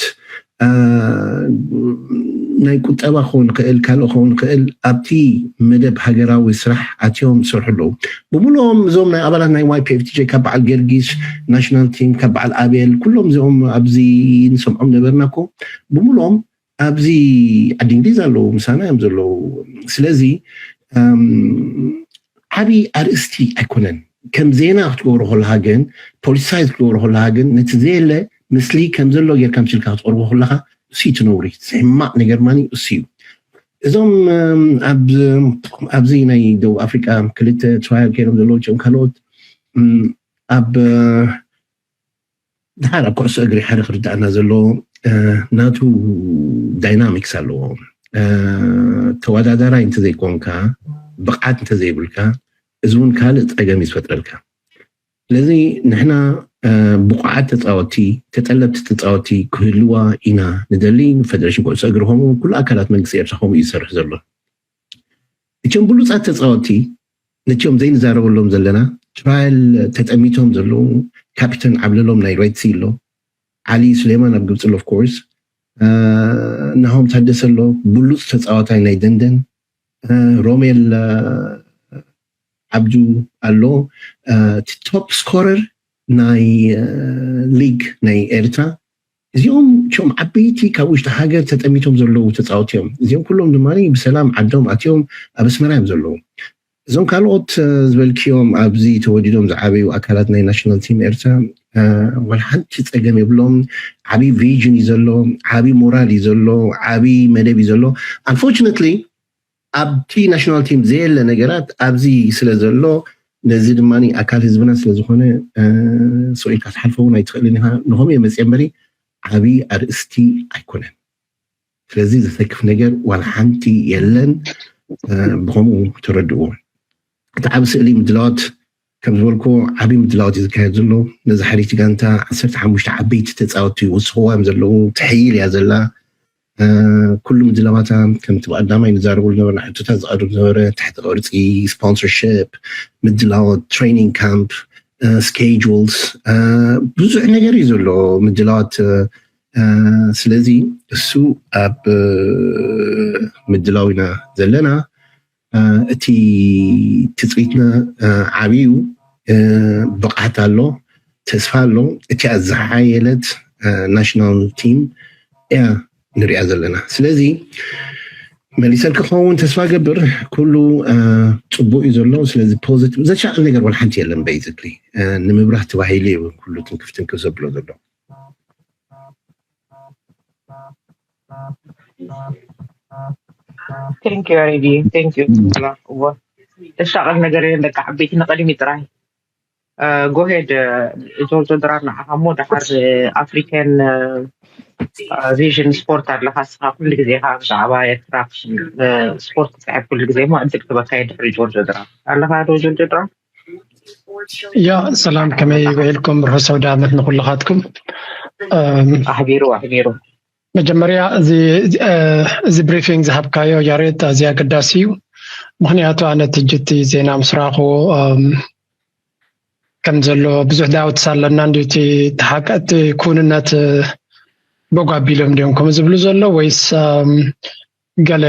ናይ ቁጠባ ክኸውን ይኽእል፣ ካልእ ክኸውን ይኽእል። ኣብቲ መደብ ሃገራዊ ስራሕ ኣትዮም ዝሰርሑ ኣለዉ። ብምልኦም እዞም ናይ ኣባላት ናይ ዋይ ፒ ኤፍ ቲ ጄ ካብ በዓል ገርጊስ ናሽናል ቲም፣ ካብ በዓል ኣቤል፣ ኩሎም እዚኦም ኣብዚ ንሰምዖም ነበርና እኮ። ብምልኦም ኣብዚ ዓዲ እንግሊዝ ኣለዉ፣ ምሳና እዮም ዘለዉ። ስለዚ ዓብዪ ኣርእስቲ ኣይኮነን። ከም ዜና ክትገብሮ ከለኻ ግን፣ ፖለቲሳይዝ ክትገብሮ ከለኻ ግን ነቲ ዘየለ ምስሊ ከም ዘሎ ጌርካ ምስልካ ክትቐርቦ ከለኻ እሱ እዩ እቲ ነውሪ። እቲ ሕማቕ ነገር ማኒ እሱ እዩ። እዞም ኣብዚ ናይ ደቡብ ኣፍሪቃ ክልተ ትራያል ከይዶም ዘለዉ ጭም ካልኦት ኣብ ድሓር ኣብ ኩዕሶ እግሪ ሓደ ክርዳእና ዘለዎ ናቱ ዳይናሚክስ ኣለዎ። ተወዳዳራይ እንተዘይኮንካ፣ ብቕዓት እንተዘይብልካ፣ እዚ እውን ካልእ ፀገም እዩ ዝፈጥረልካ። ስለዚ ንሕና ብቑዓት ተፃወቲ፣ ተጠለብቲ ተፃወቲ ክህልዋ ኢና ንደሊ። ንፌደሬሽን ኩዕሶ እግሪ ከምኡ ኩሉ ኣካላት መንግስቲ ኤርትራ ከምኡ እዩ ዝሰርሕ ዘሎ። እቶም ብሉፃት ተፃወቲ ነቲኦም ዘይንዛረበሎም ዘለና ትራያል ተጠሚቶም ዘለዉ ካፒተን ዓብለሎም ናይ ሬድሲ ኣሎ፣ ዓሊ ሱሌማን ኣብ ግብፂ ኣሎ፣ ኦፍኮርስ ናሆም ታደሰ ኣሎ፣ ብሉፅ ተፃዋታይ ናይ ደንደን ሮሜል ዓብዱ ኣሎ፣ እቲ ቶፕ ስኮረር ናይ ሊግ ናይ ኤርትራ። እዚኦም ም ዓበይቲ ካብ ውሽጢ ሃገር ተጠሚቶም ዘለዉ ተፃወቲ እዮም። እዚኦም ኩሎም ድማ ብሰላም ዓዶም ኣትዮም ኣብ ኣስመራ እዮም ዘለዉ። እዞም ካልኦት ዝበልክዮም ኣብዚ ተወዲዶም ዝዓበዩ ኣካላት ናይ ናሽናል ቲም ኤርትራ ዋላ ሓንቲ ፀገም የብሎም። ዓብዪ ቪዥን እዩ ዘሎ፣ ዓብዪ ሞራል እዩ ዘሎ፣ ዓብዪ መደብ እዩ ዘሎ። ኣንፎርችነትሊ ኣብቲ ናሽናል ቲም ዘየለ ነገራት ኣብዚ ስለ ዘሎ፣ ነዚ ድማ ኣካል ህዝብና ስለ ዝኾነ ስቕ ኢልካ ትሓልፎ እውን ኣይትኽእልን ኢኻ። ንኸምኡ እየ መፅየ እምበሪ ዓብዪ ኣርእስቲ ኣይኮነን። ስለዚ ዘሰክፍ ነገር ዋላ ሓንቲ የለን። ብኸምኡ ተረድእዎ። እቲ ዓብ ስእሊ ምድላዋት ከም ዝበልኩ ዓብዪ ምድላዋት እዩ ዝካየድ ዘሎ። ነዛ ሕሪቲ ጋንታ ዓሰርተ ሓሙሽተ ዓበይቲ ተፃወትቲ ይወስኽዋ እዮም ዘለዉ። ትሕይል እያ ዘላ። ኩሉ ምድላዋታ ከምቲ ብቀዳማይ ንዛረበሉ ዝነበርና ሕቶታት ዝቐርብ ዝነበረ ትሕቲ ቅርፂ፣ ስፖንሰርሽፕ፣ ምድላዋት፣ ትሬኒንግ ካምፕ፣ ስኬጁልስ፣ ብዙሕ ነገር እዩ ዘሎ ምድላዋት። ስለዚ እሱ ኣብ ምድላው ኢና ዘለና። እቲ ትፅቢትና ዓብዩ ብቕዓት ኣሎ፣ ተስፋ ኣሎ። እቲኣ ዝሓየለት ናሽናል ቲም እያ ንሪኣ ዘለና። ስለዚ መሊሰልኪ ክኸውን ተስፋ ገብር። ኩሉ ፅቡቅ እዩ ዘሎ። ስለዚ ፖዚቲቭ ዘሻቅል ነገር ወላ ሓንቲ የለን። ቤዚክሊ ንምብራህ ተባሂሉ እዩ ኩሉ ትንክፍ ትንክፍ ዘብሎ ዘሎ። Thank you, Aridi. Thank you. ተሻቀል ነገር የለን። በቃ ዓበይቲ ንቀድሚ ጥራይ። ጎሄድ ጆርጆ ድራር ንዓኻ እሞ ደሓር ኣፍሪካን ቪዥን ስፖርት ኣለኻ። እስኻ ኩሉ ግዜ ኢኻ ብዛዕባ ኤርትራ ስፖርት ትፅሕፍ ኩሉ ግዜ እሞ ዕድል ክበካ እየ ድሕሪ ጆርጆ ድራር ኣለኻ ዶ ጆርጆ ድራር? ያ ሰላም፣ ከመይ ውዒልኩም? ርሑስ ኣውደ ዓመት ንኩልኻትኩም። ኣሕቢሩ ኣሕቢሩ። መጀመርያ እዚ ብሪፊንግ ዝሃብካዮ ያሬድ ኣዝዩ ኣገዳሲ እዩ። ምክንያቱ ኣነ ትጅቲ ዜና ምስ ረኣኽዎ ከም ዘሎ ብዙሕ ዳውትስ ኣለና። እንዲ እቲ ሓቂ እቲ ክውንነት በጓ ኣቢሎም እንዲዮም ከምኡ ዝብሉ ዘሎ ወይስ ገለ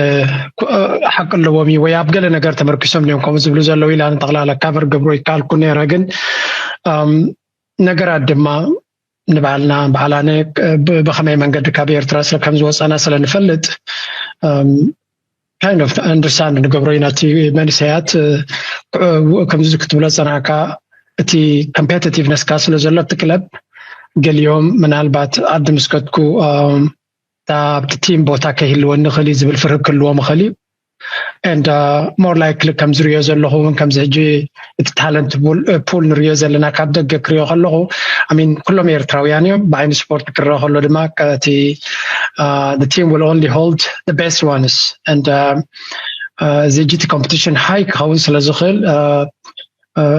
ሓቂ ኣለዎም እዩ ወይ ኣብ ገለ ነገር ተመርኪሶም እዮም ከምኡ ዝብሉ ዘለዉ ኢላ ንጠቕላላ ካቨር ገብሮ ይከኣልኩ ነይረ። ግን ነገራት ድማ ንባዕልና ባዕላነ ብኸመይ መንገዲ ካብ ኤርትራ ስለ ከም ዝወፀና ስለ ንፈልጥ kind of understand ንገብሮ ኢና። እቲ መንእሰያት ከምዚ ክትብሎ ዝፀናዕካ እቲ ኮምፔቲቲቭነስካ ስለ ዘሎ እቲ ክለብ ገሊኦም ምናልባት ዓዲ ምስ ከድኩ ኣብቲ ቲም ቦታ ከይህልወኒ ይኽእል እዩ ዝብል ፍርህ ክህልዎም ይኽእል እዩ። And more likely ከም ዝሪኦ ዘለኹ እውን ከምዚ ሕጂ እቲ ታለንት ፑል ንሪኦ ዘለና ካብ ደገ ክሪኦ ከለኹ ሚን ኩሎም ኤርትራውያን እዮም። ብዓይኒ ስፖርት ክረአ ከሎ ድማ እቲ team will only hold the best ones and እዚ ሕጂ እቲ ኮምፒቲሽን ሃይ ክኸውን ስለ ዝኽእል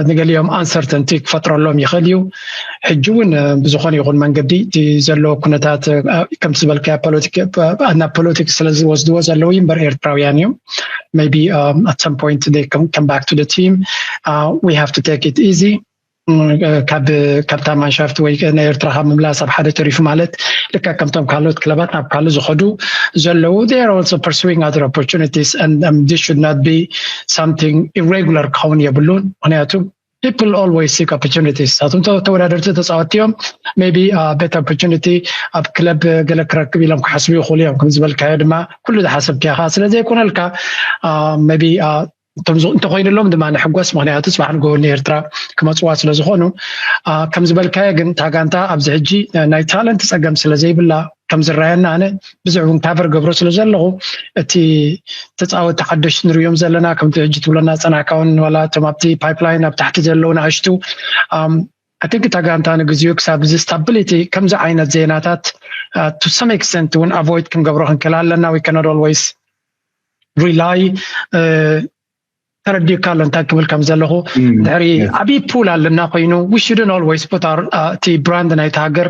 ንገሊኦም ኣንሰርተንቲ ክፈጥረሎም ይኽእል እዩ። ሕጂ እውን ብዝኾነ ይኹን መንገዲ እቲ ዘለዎ ኩነታት ከምቲ ዝበልካዮ ናብ ፖለቲክስ ስለ ዝወስድዎ ዘለዉ እምበር ኤርትራውያን እዮም። Maybe at some point they come back to the team. We have to take it easy. ካብ ካብታ ማንሻፍት ወይ ናይ ኤርትራ ካብ ምምላስ ኣብ ሓደ ተሪፉ ማለት ልክዕ ከምቶም ካልኦት ክለባት ናብ ካልእ ዝኸዱ ዘለዉ they are also pursuing other opportunities and this should not be something irregular ክኸውን የብሉን። ምክንያቱ people always seek opportunities። ንሳቶም ተወዳደርቲ ተፃወትቲ እዮም። Maybe better opportunity ኣብ ክለብ ገለ ክረክብ ኢሎም ክሓስቡ ይኽእሉ እዮም። ከም ዝበልካዮ ድማ ኩሉ ዝሓሰብካዮ ከዓ ስለ ዘይኮነልካ maybe እንተኾይኑሎም ድማ ንሕጎስ። ምክንያቱ ፅባሕ ንግሆ ንኤርትራ ክመፅዋ ስለ ዝኾኑ ከም ዝበልካዮ ግን እታ ጋንታ ኣብዚ ሕጂ ናይ ታለንት ፀገም ስለ ዘይብላ ከም ዝረኣየና ኣነ ብዙሕ እውን ካቨር ገብሮ ስለ ዘለኹ እቲ ተፃወቲ ሓደሽቲ ንሪኦም ዘለና ከምቲ ሕጂ ትብለና ፀናካ እውን ዋላ እቶም ኣብቲ ፓይፕላይን ኣብ ታሕቲ ዘለዉ ንኣሽቱ I think እታ ጋንታ ንግዚኡ ክሳብ እዚ ስታቢሊቲ ከምዚ ዓይነት ዜናታት to some extent እውን avoid ክንገብሮ ክንክእል ኣለና። We cannot always rely ተረዲእካ ኣሎ እንታይ ክብል ከም ዘለኹ ድሕሪ ዓብዪ ፑል ኣለና ኮይኑ we shouldn't always put our እቲ ብራንድ ናይቲ ሃገር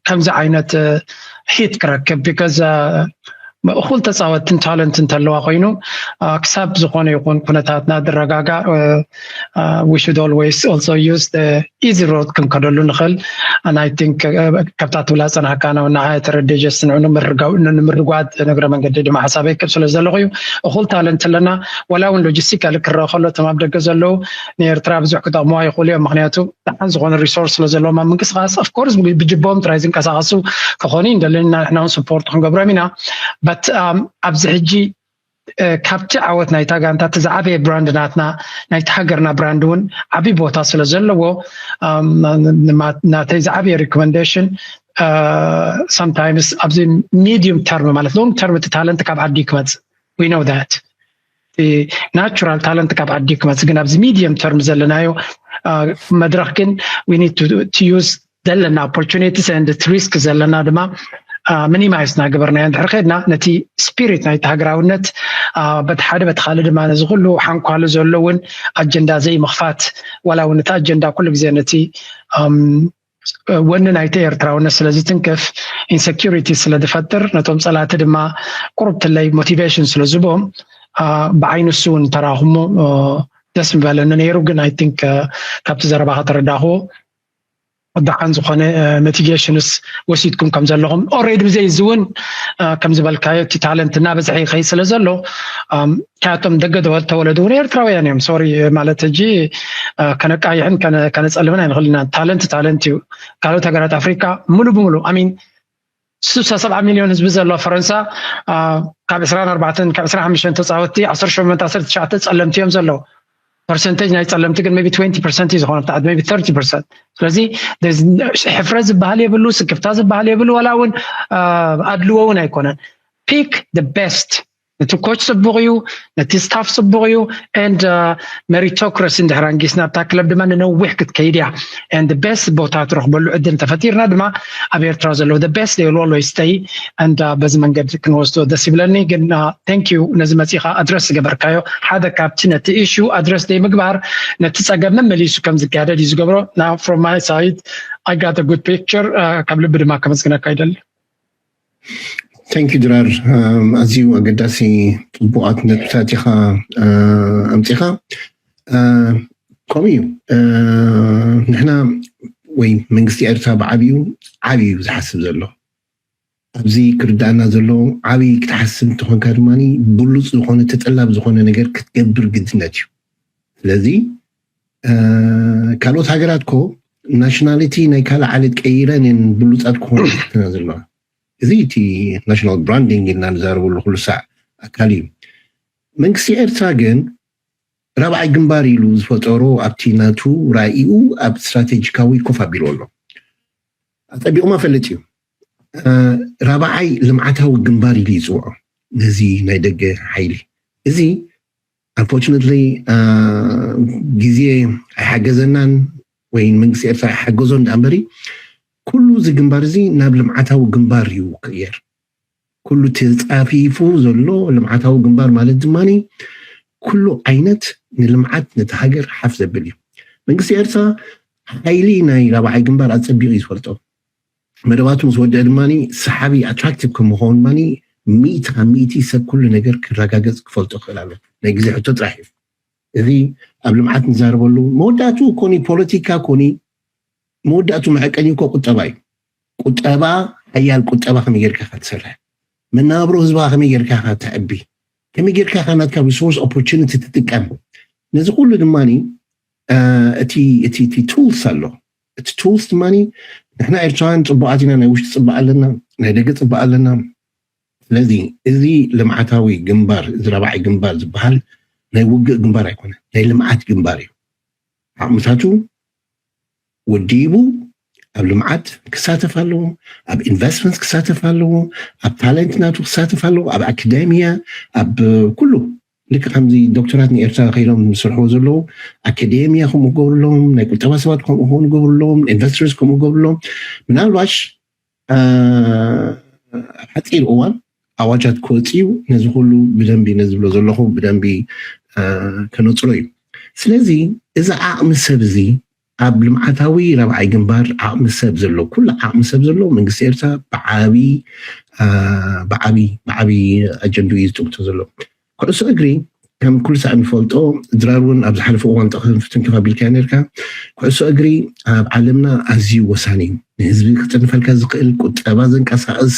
ከምዚ ዓይነት ሂት ክረክብ because እኹል ተፃወትትን ታለንት እንተለዋ ኮይኑ ክሳብ ዝኾነ ይኹን ኩነታትና ዝረጋጋእ we should always also use the easy road ክንከደሉ ንኽእል። And I think ከምታ ትብላ ፀናሕካ ነው እና ተረደ ጀስት ንምርጓድ ንግረ መንገዲ ድማ ሓሳበይ ክብ ስለ ዘለኹ እዩ። እኹል ታለንት ኣለና። ወላ እውን ሎጂስቲካሊ ክረአ ከሎ እቶም ኣብ ደገ ዘለዉ ንኤርትራ ብዙሕ ክጠቕምዋ ይኽእሉ እዮም። ምክንያቱ ደሓን ዝኾነ ሪሶርስ ስለ ዘለዎም ኣብ ምንቅስቃስ of course ብጅቦም ጥራይ ዝንቀሳቀሱ ክኾኑ እንደለና ንሕና እውን ስፖርት ክንገብሮም ኢና። But ኣብዚ ሕጂ ካብቲ ዓወት ናይታ ጋንታ እቲ ዝዓበየ ብራንድ ናትና ናይቲ ሃገርና ብራንድ እውን ዓብዪ ቦታ ስለ ዘለዎ ናተይ ዝዓበየ ሪኮመንዴሽን sometimes ኣብዚ ሚዲዩም ተርም ማለት ሎንግ ተርም እቲ ታለንት ካብ ዓዲ ክመፅእ we know that ናቹራል ታለንት ካብ ዓዲ ክመፅእ ግን ኣብዚ ሚዲየም ተርም ዘለናዮ መድረክ ግን we need to use ዘለና opportunities and risk ዘለና ድማ ሚኒማይዝ እናገበርናዮ እንድሕር ከድና ነቲ ስፒሪት ናይቲ ሃገራውነት በቲ ሓደ በቲ ካልእ ድማ ነዚ ኩሉ ሓንኳሉ ዘሎ እውን ኣጀንዳ ዘይምኽፋት ዋላ እውን እቲ ኣጀንዳ ኩሉ ግዜ ነቲ ወኒ ናይቲ ኤርትራውነት ስለ ዝትንክፍ ኢንሰኪሪቲ ስለ ዝፈጥር ነቶም ፀላእቲ ድማ ቁሩብ ትለይ ሞቲቬሽን ስለ ዝቦም ብዓይኒ እሱ እውን ተራኹሞ ደስ ምበለኒ ነይሩ። ግን I think ካብቲ ዘረባ ከተረዳኽዎ ደሓን ዝኾነ ሚቲጌሽንስ ወሲድኩም ከም ዘለኹም ኦሬዲ ብዘይ እዚ እውን ከም ዝበልካዮ እቲ ታለንት እናበዝሐ ይኸይድ ስለ ዘሎ ካቶም ደገ ተወለዱ እውን ኤርትራውያን እዮም። ሶሪ ማለት ሕጂ ከነቃይሕን ከነፀልምን ኣይንኽእል ኢና። ታለንት ታለንት እዩ። ካልኦት ሃገራት ኣፍሪካ ሙሉ ብሙሉ ኣሚን ስሳ ሰብዓ ሚሊዮን ህዝቢ ዘለዎ ፈረንሳ ካብ ዕስራን ኣርባዕተን ካብ ዕስራን ሓሙሽተን ተፃወትቲ ዓሰርተ ሸሞንተ ዓሰርተ ትሽዓተ ፀለምቲ እዮም ዘለዉ። ፐርሰንቴጅ ናይ ፀለምቲ ግን ቢ ትንቲ ፐርሰንት እዩ ዝኾነ ብታዕት ቢ ተርቲ ፐርሰንት። ስለዚ ሕፍረት ዝበሃል የብሉ፣ ስክፍታ ዝበሃል የብሉ፣ ዋላ እውን ኣድልዎ እውን ኣይኮነን። ፒክ ቤስት ነቲ ኮች ፅቡቕ እዩ፣ ነቲ ስታፍ ፅቡቕ እዩ። And ሜሪቶክራሲ እንድሕር ኣንጊስና ኣብታ ክለብ ድማ ንነዊሕ ክትከይድ እያ። And ቤስት ቦታ ትረኽበሉ ዕድል ተፈጢርና ድማ ኣብ ኤርትራ ዘለዉ ቤስት they will always stay። And በዚ መንገዲ ክንወስዶ ደስ ይብለኒ። ግን thank you ነዚ መፂኻ ኣድረስ ዝገበርካዮ ሓደ ካብቲ ነቲ ኢሹ ኣድረስ ዘይምግባር ነቲ ፀገም መመሊሱ ከም ዝጋደድ እዩ ዝገብሮ። Now from my side I got a good picture። ካብ ልቢ ድማ ከመስግነካ ይደሊ። Thank you ድራር፣ ኣዝዩ ኣገዳሲ ፅቡቓት ነጥብታት ኢኻ ኣምፂኻ። ከምኡ እዩ፣ ንሕና ወይ መንግስቲ ኤርትራ ብዓብዩ ዓብዩ ዝሓስብ ዘሎ ኣብዚ ክርዳእና ዘሎ ዓብዪ ክትሓስብ እንተኾንካ ድማ ብሉፅ ዝኾነ ተጠላብ ዝኾነ ነገር ክትገብር ግድነት እዩ። ስለዚ ካልኦት ሃገራት ኮ ናሽናሊቲ ናይ ካልእ ዓሌት ቀይረን እየን ብሉፃት ክኾና ዘለዋ። እዚ እቲ ናሽናል ብራንዲንግ ኢልና ንዛረበሉ ኩሉ ሳዕ ኣካል እዩ። መንግስቲ ኤርትራ ግን ራብዓይ ግንባር ኢሉ ዝፈጠሮ ኣብቲ ናቱ ራኢኡ ኣብ ስትራቴጂካዊ ኮፍ ኣቢሉ ኣሎ። ኣፀቢቑማ ፈልጥ እዩ። ራብዓይ ልምዓታዊ ግንባር ኢሉ ይፅውዖ ነዚ ናይ ደገ ሓይሊ እዚ። Unfortunately ግዜ ኣይሓገዘናን ወይ መንግስቲ ኤርትራ ኣይሓገዞን ዳ እምበሪ ኩሉ እዚ ግንባር እዚ ናብ ልምዓታዊ ግንባር እዩ ክቕየር። ኩሉ ተፃፊፉ ዘሎ ልምዓታዊ ግንባር ማለት ድማ ኩሉ ዓይነት ንልምዓት ነቲ ሃገር ሓፍ ዘብል እዩ። መንግስቲ ኤርትራ ሓይሊ ናይ ራብዓይ ግንባር ኣፀቢቑ እዩ ዝፈልጦ። መደባቱ ምስ ወደአ ድማ ሰሓቢ ኣትራክቲቭ ከም ምኸውን ድማ ሚእቲ ካብ ሚእቲ ሰብ ኩሉ ነገር ክረጋገፅ ክፈልጦ ክኽእል ኣሎ። ናይ ግዜ ሕቶ ጥራሕ እዩ። እዚ ኣብ ልምዓት ንዛረበሉ መወዳእቱ ኮኒ ፖለቲካ ኮኒ መወዳእቱ መዐቀኒ እኮ ቁጠባ እዩ። ቁጠባ ሓያል ቁጠባ ከመይ ጌርካ ክትሰርሕ መናብሮ ህዝብኻ ከመይ ጌርካ ከተዕቢ ከመይ ጌርካ ናትካ ሪሶርስ ኦፖርቹኒቲ ትጥቀም ነዚ ኩሉ ድማ እቲ እቲ ቱልስ ኣሎ። እቲ ቱልስ ድማ ንሕና ኤርትራውያን ፅቡቃት ኢና። ናይ ውሽጢ ፅባቅ ኣለና፣ ናይ ደገ ፅባቅ ኣለና። ስለዚ እዚ ልምዓታዊ ግንባር እዚ ራብዓይ ግንባር ዝበሃል ናይ ውግእ ግንባር ኣይኮነ፣ ናይ ልምዓት ግንባር እዩ። ዓቕምታቱ ወዲቡ ኣብ ልምዓት ክሳተፍ ኣለዎ፣ ኣብ ኢንቨስትመንት ክሳተፍ ኣለዎ፣ ኣብ ታለንት ናቱ ክሳተፍ ኣለዎ፣ ኣብ ኣካዳሚያ ኣብ ኩሉ ልክ ከምዚ ዶክተራት ንኤርትራ ከይዶም ዝስርሕዎ ዘለዉ ኣካዴሚያ ከምኡ ገብርሎም፣ ናይ ቁጠባ ሰባት ከምኡ ክኾኑ ገብርሎም፣ ኢንቨስተርስ ከምኡ ገብርሎም። ምናልባሽ ኣብ ሓፂር እዋን ኣዋጃት ክወፅዩ ነዚ ኩሉ ብደንቢ ነዚ ዝብሎ ዘለኹ ብደንቢ ከነፅሮ እዩ። ስለዚ እዚ ዓቕሚ ሰብ እዚ ኣብ ልምዓታዊ ራብዓይ ግንባር ዓቕሚ ሰብ ዘሎ ኩሉ ዓቕሚ ሰብ ዘሎ መንግስቲ ኤርትራ ብዓብዪ ብዓብይ ብዓብይ ኣጀንዱ እዩ ዝጥምቶ ዘሎ። ኩዕሶ እግሪ ከም ኩሉ ሳዕ እንፈልጦ፣ ድራር እውን ኣብ ዝሓለፈ እዋን ትንክፍ ኣቢልካ ነርካ። ኩዕሶ እግሪ ኣብ ዓለምና ኣዝዩ ወሳኒ እዩ። ንህዝቢ ክጥንፈልካ ዝኽእል ቁጠባ ዘንቀሳቕስ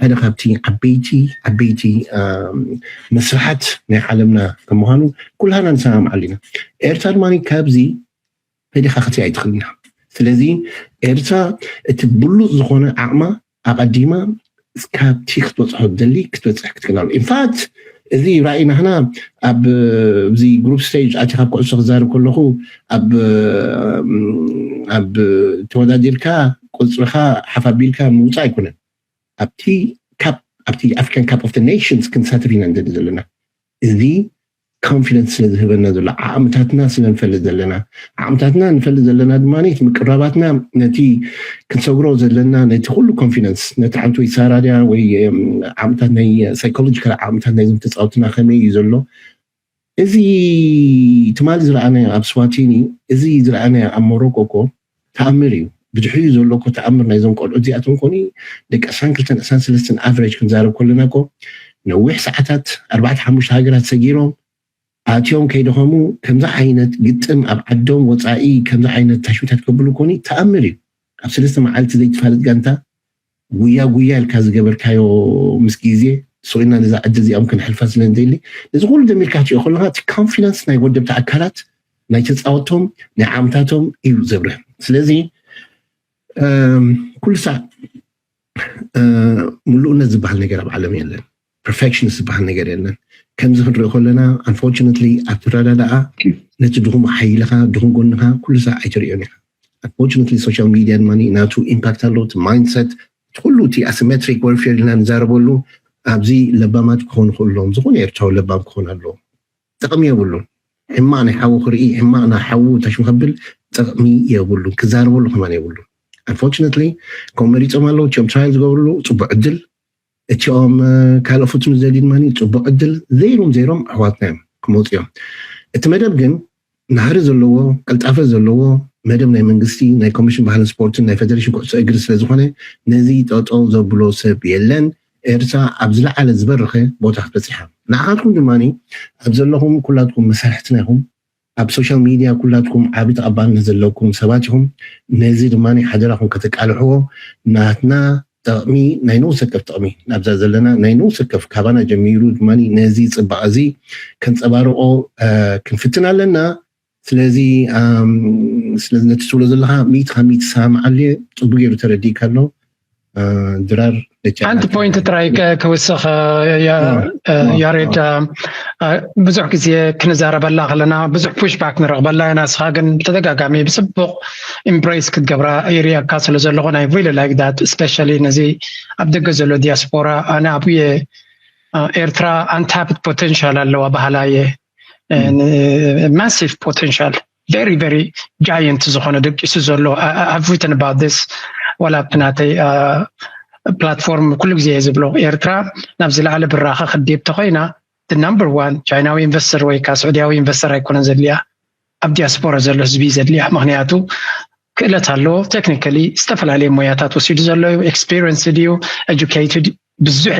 ሓደ ካብቲ ዓበይቲ ዓበይቲ መስርሓት ናይ ዓለምና ከምዃኑ ኩላና ንሰማምዓሉ ኢና። ኤርትራ ድማ ካብዚ ፈሊኻ ክትሪኣ ኣይትኽእልን ኢኻ። ስለዚ ኤርትራ እቲ ብሉፅ ዝኾነ ዓቕማ ኣቐዲማ ካብቲ ክትበፅሖ ትደሊ ክትበፅሕ ክትክእል ኣሎ። ኢንፋክት እዚ ራእይ ናህና ኣብ እዚ ግሩፕ ስቴጅ ኣቲ ካብ ኩዕሶ ክዛረብ ከለኹ ኣብ ኣብ ተወዳዲርካ ቁፅርካ ሓፍ ኣቢልካ ምውፃእ ኣይኮነን። ኣብቲ ካፕ ኣብቲ ኣፍሪካን ካፕ ኦፍ ኔሽንስ ክንሳተፍ ኢና ንደሊ ዘለና። እዚ ኮንፊደንስ ስለ ዝህበና ዘሎ ዓቕምታትና ስለ ንፈልጥ ዘለና ዓቕምታትና ንፈልጥ ዘለና ድማ እቲ ምቅራባትና ነቲ ክንሰግሮ ዘለና ነቲ ኩሉ ኮንፊደንስ ነቲ ሓንቲ ወይ ሳራድያ ወይ ዓቕምታት ናይ ሳይኮሎጂካል ዓቕምታት ናይዞም ተፃወትና ከመይ እዩ ዘሎ። እዚ ትማሊ ዝረኣናዮ ኣብ ስዋቲኒ፣ እዚ ዝረኣናዮ ኣብ ሞሮኮ እኮ ተኣምር እዩ። ብድሕሪኡ ዘሎ እኮ ተኣምር ናይዞም ቆልዑ እዚኣቶም ኮኒ ደቂ ዕስራን ክልተን ዕስራን ሰለስተን ኣቨሬጅ ክንዛረብ ከለና እኮ ነዊሕ ሰዓታት ኣርባዕተ ሓሙሽተ ሃገራት ሰጊሮም ኣትዮም ከይደኸሙ ከምዚ ዓይነት ግጥም ኣብ ዓዶም ወፃኢ ከምዚ ዓይነት ታሽምታት ከብሉ ኮኒ ተኣምር እዩ። ኣብ ሰለስተ መዓልቲ ዘይትፋለጥ ጋንታ ጉያ ጉያ ኢልካ ዝገበርካዮ ምስ ግዜ ስቕ ኢልና ነዛ ዕድል እዚኦም ክንሕልፋ ስለ ንደሊ ነዚ ኩሉ ደሚርካ ክትሪኦ ከለካ እቲ ኮንፊደንስ ናይ ወደብቲ ኣካላት ናይ ተፃወቶም ናይ ዓቕምታቶም እዩ ዘብርህ። ስለዚ ኩሉ ሳዕ ምሉእነት ዝበሃል ነገር ኣብ ዓለም የለን። ፐርፌክሽንስ ዝበሃል ነገር የለን። ከምዚ ክንሪኦ ከለና ኣንፎርችነትሊ ኣብ ትረዳዳኣ ነቲ ድኹም ሓይልኻ ድኹም ጎንኻ ኩሉ ሳዕ ኣይትሪኦን ኢኻ። ኣንፎርችነትሊ ሶሻል ሚድያ ድማ ናቱ ኢምፓክት ኣለዎ። እቲ ማይንድሰት እቲ ኩሉ እቲ ኣሲሜትሪክ ወርፌር ኢልና ንዛረበሉ ኣብዚ ለባማት ክኾኑ ክእሎም ዝኾነ ኤርትራዊ ለባም ክኾን ኣለዎ። ጥቕሚ የብሉን። ሕማቕ ናይ ሓዉ ክርኢ ሕማቕ ናይ ሓዉ ታሽሙ ከብል ጥቕሚ የብሉን። ክዛረበሉ ከማን የብሉን። ኣንፎርችነትሊ ከም መሪፆም ኣለዉ እቲኦም ትራይል ዝገብርሉ ፅቡቅ ዕድል እቲኦም ካልእ ፍቱን ዘድሊ ድማ ፅቡቅ ዕድል ዘይሮም ዘይሮም ኣሕዋትና እዮም ክመፁ እዮም። እቲ መደብ ግን ናህሪ ዘለዎ ቅልጣፈ ዘለዎ መደብ ናይ መንግስቲ ናይ ኮሚሽን ባህልን ስፖርትን ናይ ፌደሬሽን ኩዕሶ እግሪ ስለዝኾነ ነዚ ጠጠው ዘብሎ ሰብ የለን። ኤርትራ ኣብ ዝለዓለ ዝበረኸ ቦታ ክትበፅሕ እያ። ንዓኻትኩም ድማ ኣብ ዘለኹም ኩላትኩም መሳርሕትና ኢኹም። ኣብ ሶሻል ሚድያ ኩላትኩም ዓቢ ተቐባልነት ዘለኩም ሰባት ኢኹም። ነዚ ድማ ሓደራኹም ከተቃልሕዎ ናትና ጥቕሚ ናይ ነውሰከፍ ጥቕሚ ናብዛ ዘለና ናይ ነውሰከፍ ካባና ጀሚሩ ድማ ነዚ ፅባቐ እዚ ከንፀባርቆ ክንፍትን ኣለና። ስለዚ ስለዚ ነቲ ትብሎ ዘለካ ሚእቲ ካብ ሚእቲ ሰማምዓሉ እየ። ፅቡቅ ገይሩ ተረዲእካ ኣሎ ድራር። ሓንቲ ፖይንት ጥራይ ክውስኽ ያሬድ፣ ብዙሕ ግዜ ክንዛረበላ ከለና ብዙሕ ፑሽ ባክ ንረክበላ ኢና። ንስኻ ግን ብተደጋጋሚ ብፅቡቅ ኢምብሬስ ክትገብራ ይሪኣካ ስለ ዘለኹ ናይ ሪሊ ላይክ ዳት ስፔሻሊ ነዚ ኣብ ደገ ዘሎ ዲያስፖራ ኣነ ኣብየ ኤርትራ ኣንታፕድ ፖቴንሻል ኣለዋ በሃላ እየ። ማሲቭ ፖቴንሻል ቨሪ ቨሪ ጃየንት ዝኾነ ደቂሱ ዘሎ have written about this ዋላ ኣብቲ ናተይ ፕላትፎርም ኩሉ ግዜ እየ ዝብሎ ኤርትራ ናብ ዝለዓለ ብራኸ ክዴብ ተኮይና number one ቻይናዊ ኢንቨስተር ወይ ከዓ ስዑድያዊ ኢንቨስተር ኣይኮነን ዘድልያ ኣብ ዲያስፖራ ዘሎ ህዝቢ ዘድልያ ምክንያቱ ክእለት ኣለዎ ቴክኒካሊ ዝተፈላለየ ሞያታት ወሲዱ ዘሎ እዩ ኤክስፒሪንስ ድዩ ኤጁኬትድ ብዙሕ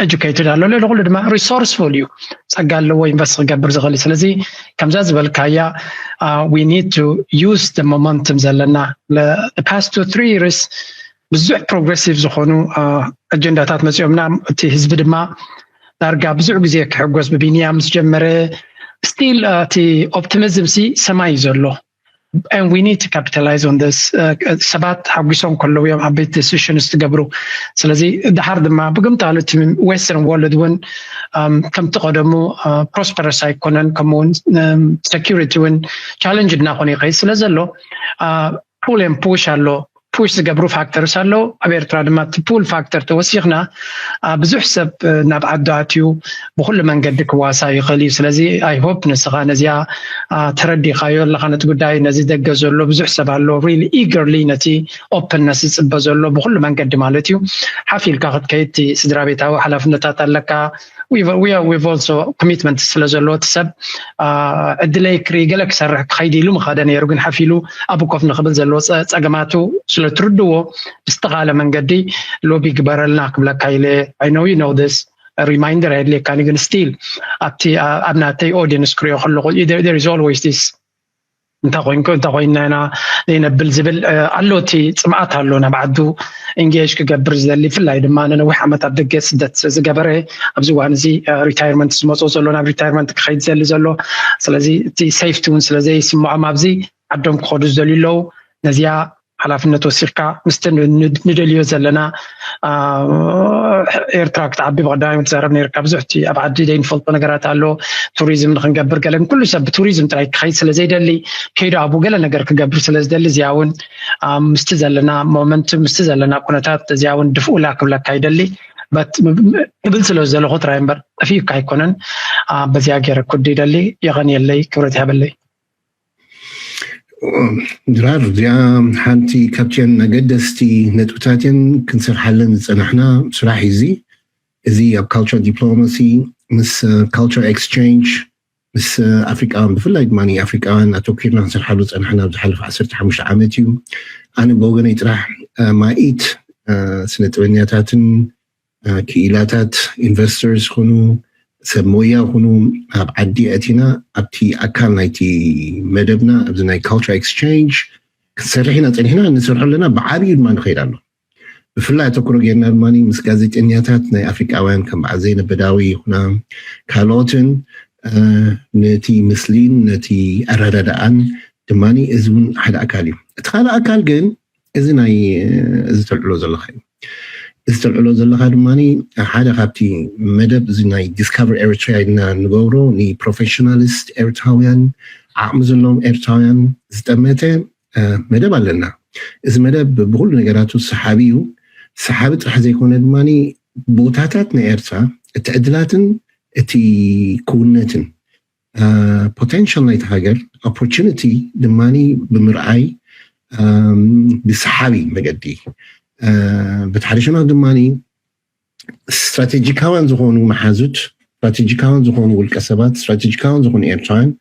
ኤጁኬትድ ኣሎ ልዕሊ ኩሉ ድማ ሪሶርስፉል እዩ ፀጋ ኣለዎ ኢንቨስት ክገብር ዝኽእል ስለዚ ከምዛ ዝበልካያ we need to use the momentum ዘለና past two three years ብዙሕ ፕሮግረሲቭ ዝኾኑ ኣጀንዳታት መፂኦምና እቲ ህዝቢ ድማ ዳርጋ ብዙሕ ግዜ ክሕጎስ ብቢንያ ምስ ጀመረ ስቲል እቲ ኦፕቲሚዝም ሲ ሰማይ እዩ ዘሎ we need to capitalize on this ሰባት ሓጒሶም ከለዉ እዮም ዓበይቲ ዲሲሽንስ ትገብሩ ስለዚ ድሓር ድማ ብግምታሉ እቲ ዌስተርን ወርልድ እውን ከምቲ ቀደሙ ፕሮስፐረስ ኣይኮነን ከምኡውን ሴኪሪቲ እውን ቻለንጅ እናኮነ ይኸይድ ስለ ዘሎ ፑል ን ፑሽ ኣሎ ፑሽ ዝገብሩ ፋክተርስ ኣለዉ ኣብ ኤርትራ ድማ እቲ ፑል ፋክተር ተወሲኽና ብዙሕ ሰብ ናብ ዓዲ ኣትዩ ብኩሉ መንገዲ ክዋሳ ይኽእል እዩ ስለዚ I hope ንስኻ ነዚኣ ተረዲኻዮ ኣለኻ ነቲ ጉዳይ ነዚ ደገ ዘሎ ብዙሕ ሰብ ኣሎ really eagerly ነቲ ኦፕንነስ ዝፅበ ዘሎ ብኩሉ መንገዲ ማለት እዩ ሓፍ ኢልካ ክትከይድ ስድራ ቤታዊ ሓላፍነታት ኣለካ we've also commitment ስለ ዘለዎ እቲ ሰብ ዕድለይ ክርኢ ገለ ክሰርሕ ክኸይድ ኢሉ ምኸደ ነይሩ። ግን ሓፊሉ ኣብ ኮፍ ንክብል ዘለዎ ፀገማቱ ስለ ትርድዎ ብዝተኻለ መንገዲ ሎቢ ግበረልና ክብለካ ኢለ። I know you know this reminder ኣየድልየካኒ ግን still ኣብቲ ኣብ ናተይ audience ክሪኦ ከለኹ there is always this እንታይ ኮይንኩ እንታይ ኮይና ኢና ዘይነብል ዝብል ኣሎ። እቲ ፅምኣት ኣሎ ናብ ዓዱ engage ክገብር ዝደሊ ብፍላይ ድማ ንነዊሕ ዓመት ኣብ ደገ ስደት ዝገበረ ኣብዚ እዋን እዚ retirement ዝመፅኦ ዘሎ ናብ retirement ክኸይድ ዝደሊ ዘሎ። ስለዚ እቲ safety እውን ስለዘይስምዖም ኣብዚ ዓዶም ክኸዱ ዝደልዩ ኣለዉ። ነዚኣ ሓላፍነት ወሲድካ ምስቲ ንደልዮ ዘለና ኤርትራ ክትዓቢ ብቀዳማይ ትዛረብ ነርካ። ብዙሕ እቲ ኣብ ዓዲ ዘይንፈልጦ ነገራት ኣሎ። ቱሪዝም ንክንገብር ገለን ኩሉ ሰብ ብቱሪዝም ጥራይ ክኸይድ ስለ ዘይደሊ ከይዱ ኣብኡ ገለ ነገር ክገብር ስለ ዝደሊ እዚኣ እውን ምስቲ ዘለና ሞመንት ምስቲ ዘለና ኩነታት እዚኣ እውን ድፍኡላ ክብለካ ይደሊ። ክብል ስለ ዝደለኹ ጥራይ እምበር ጠፊኡካ ኣይኮነን። በዚኣ ገይረ ኩዲ ይደሊ። የቐንየለይ፣ ክብረት ይሃበለይ። ድራር እዚኣ ሓንቲ ካብተን ኣገደስቲ ነጥብታትን ክንሰርሓለን ዝፀናሕና ስራሕ እዚ እዚ ኣብ culture diplomacy ምስ culture exchange ምስ ኣፍሪቃውያን ብፍላይ ድማ ኣፍሪቃውያን ኣተኪርና ክንሰርሓሉ ዝፀናሕና ኣብ ዝሓለፈ ዓሰርተ ሓሙሽተ ዓመት እዩ። ኣነ ብወገነይ ጥራሕ ማኢት ስነ ጥበኛታትን ክኢላታት investors ይኹኑ ሰብ ሞያ ይኹኑ ኣብ ዓዲ ኣቲና ኣብቲ ኣካል ናይቲ መደብና ኣብዚ ናይ culture exchange ክንሰርሕ ኢና ፀኒሕና፣ ንሰርሖ ኣለና። ብዓብዩ ድማ ንኸይድ ኣሎ። ብፍላይ ኣተኩሮ ጌርና ድማ ምስ ጋዜጠኛታት ናይ ኣፍሪቃውያን ከም በዓል ዘይነ በዳዊ ይኹና ካልኦትን ነቲ ምስሊን ነቲ ኣረዳድኣን ድማ እዚ እውን ሓደ ኣካል እዩ። እቲ ካልእ ኣካል ግን እዚ ናይ እዚ ተልዕሎ ዘለኻ እዩ። እዚ ተልዕሎ ዘለኻ ድማ ሓደ ካብቲ መደብ እዚ ናይ discover Eritrea ኢልና ንገብሮ ንፕሮፌሽናሊስት ኤርትራውያን ዓቕሚ ዘለዎም ኤርትራውያን ዝጠመተ መደብ ኣለና። እዚ መደብ ብኩሉ ነገራቱ ሰሓቢ እዩ። ሰሓቢ ጥራሕ ዘይኮነ ድማ ቦታታት ናይ ኤርትራ እቲ ዕድላትን እቲ ክውነትን potential ናይቲ ሃገር opportunity ድማ ብምርኣይ ብሰሓቢ መገዲ በቲ ሓደ ሸነኽ ድማ ስትራቴጂካውያን ዝኾኑ መሓዙት ስትራቴጂካውያን ዝኾኑ ውልቀ ሰባት ስትራቴጂካውያን ዝኾኑ ኤርትራውያን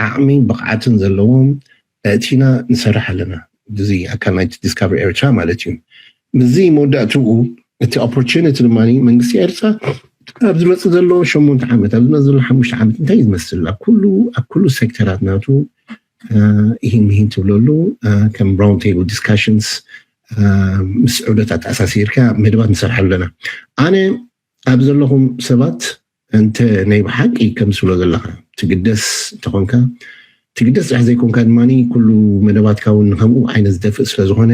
ዓቕሚ ብቕዓትን ዘለዎም ኣእቲና ንሰርሕ ኣለና። እዚ ኣካል ናይቲ discover Eritrea ማለት እዩ። ምስዚ መወዳእትኡ እቲ opportunity ድማ መንግስቲ ኤርትራ ኣብ ዝመፅእ ዘሎ ሸሞንተ ዓመት ኣብ ዝመፅእ ዘሎ ሓሙሽተ ዓመት እንታይ ዝመስል ኣብ ኩሉ ኣብ ኩሉ ሴክተራት ናቱ ይህን ምሂን ትብለሉ ከም round table discussions ምስ ዑደት ኣተኣሳሲርካ መደባት ንሰርሓሉ ኣለና። ኣነ ኣብ ዘለኹም ሰባት እንተ ናይ ብሓቂ ከም ዝብሎ ዘለኻ ትግደስ እንተኾንካ ትግደስ ጥራሕ ዘይኮንካ ድማ ኩሉ መደባትካ እውን ንከምኡ ዓይነት ዝደፍእ ስለ ዝኾነ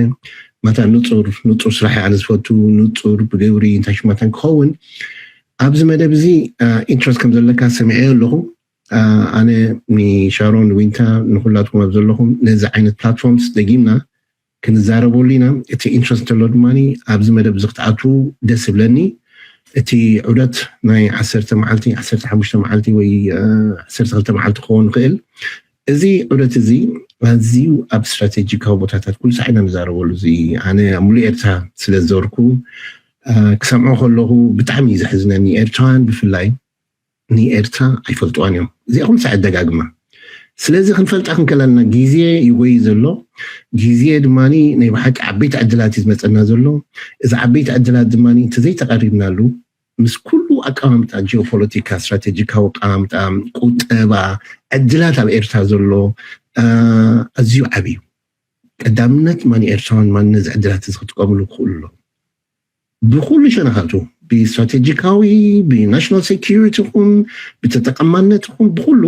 ማታ ንፁር ንፁር ስራሕ ኣነ ዝፈቱ ንፁር ብግብሪ እንታይ ሽማታን ክኸውን ኣብዚ መደብ እዚ interest ከም ዘለካ ሰሚዐ ኣለኹ። ኣነ ንሻሮን ዊንታ ንኩላትኩም ኣብ ዘለኹም ነዚ ዓይነት platforms ደጊምና ክንዛረበሉ ኢና። እቲ interest እንተሎ ድማ ኣብዚ መደብ እዚ ክትኣትዉ ደስ ይብለኒ። እቲ ዑደት ናይ ዓሰርተ መዓልቲ ዓሰርተ ሓሙሽተ መዓልቲ ወይ ዓሰርተ ክልተ መዓልቲ ክኸውን ይኽእል። እዚ ዑደት እዚ ኣዝዩ ኣብ ስትራቴጂካዊ ቦታታት ኩሉ ሳዕ ኢና ንዛረበሉ። እዚ ኣነ ኣብ ሙሉእ ኤርትራ ስለ ዝዞርኩ ክሰምዖ ከለኹ ብጣዕሚ እዩ ዘሕዝነኒ። ኤርትራውያን ብፍላይ ንኤርትራ ኣይፈልጥዋን እዮም። እዚኣ ኩሉ ሳዕ ኣደጋግማ። ስለዚ ክንፈልጣ ክንከላልና ግዜ ይጎይ ዘሎ። ግዜ ድማ ናይ ብሓቂ ዓበይቲ ዕድላት እዩ ዝመፀና ዘሎ። እዚ ዓበይቲ ዕድላት ድማ እንተዘይተቐሪብናሉ ምስ ኩሉ ኣቀማምጣ ጂኦፖለቲካ፣ ስትራቴጂካዊ ኣቀማምጣ፣ ቁጠባ፣ ዕድላት ኣብ ኤርትራ ዘሎ ኣዝዩ ዓብዩ። ቀዳምነት ማን ኤርትራውያን ማን ነዚ ዕድላት እዚ ክጥቀምሉ ክኽእሉ ኣለዎም። ብኩሉ ሸነኻቱ ብስትራቴጂካዊ ብናሽናል ሴኪሪቲ ኹም ብተጠቀማነት ኹም ብኩሉ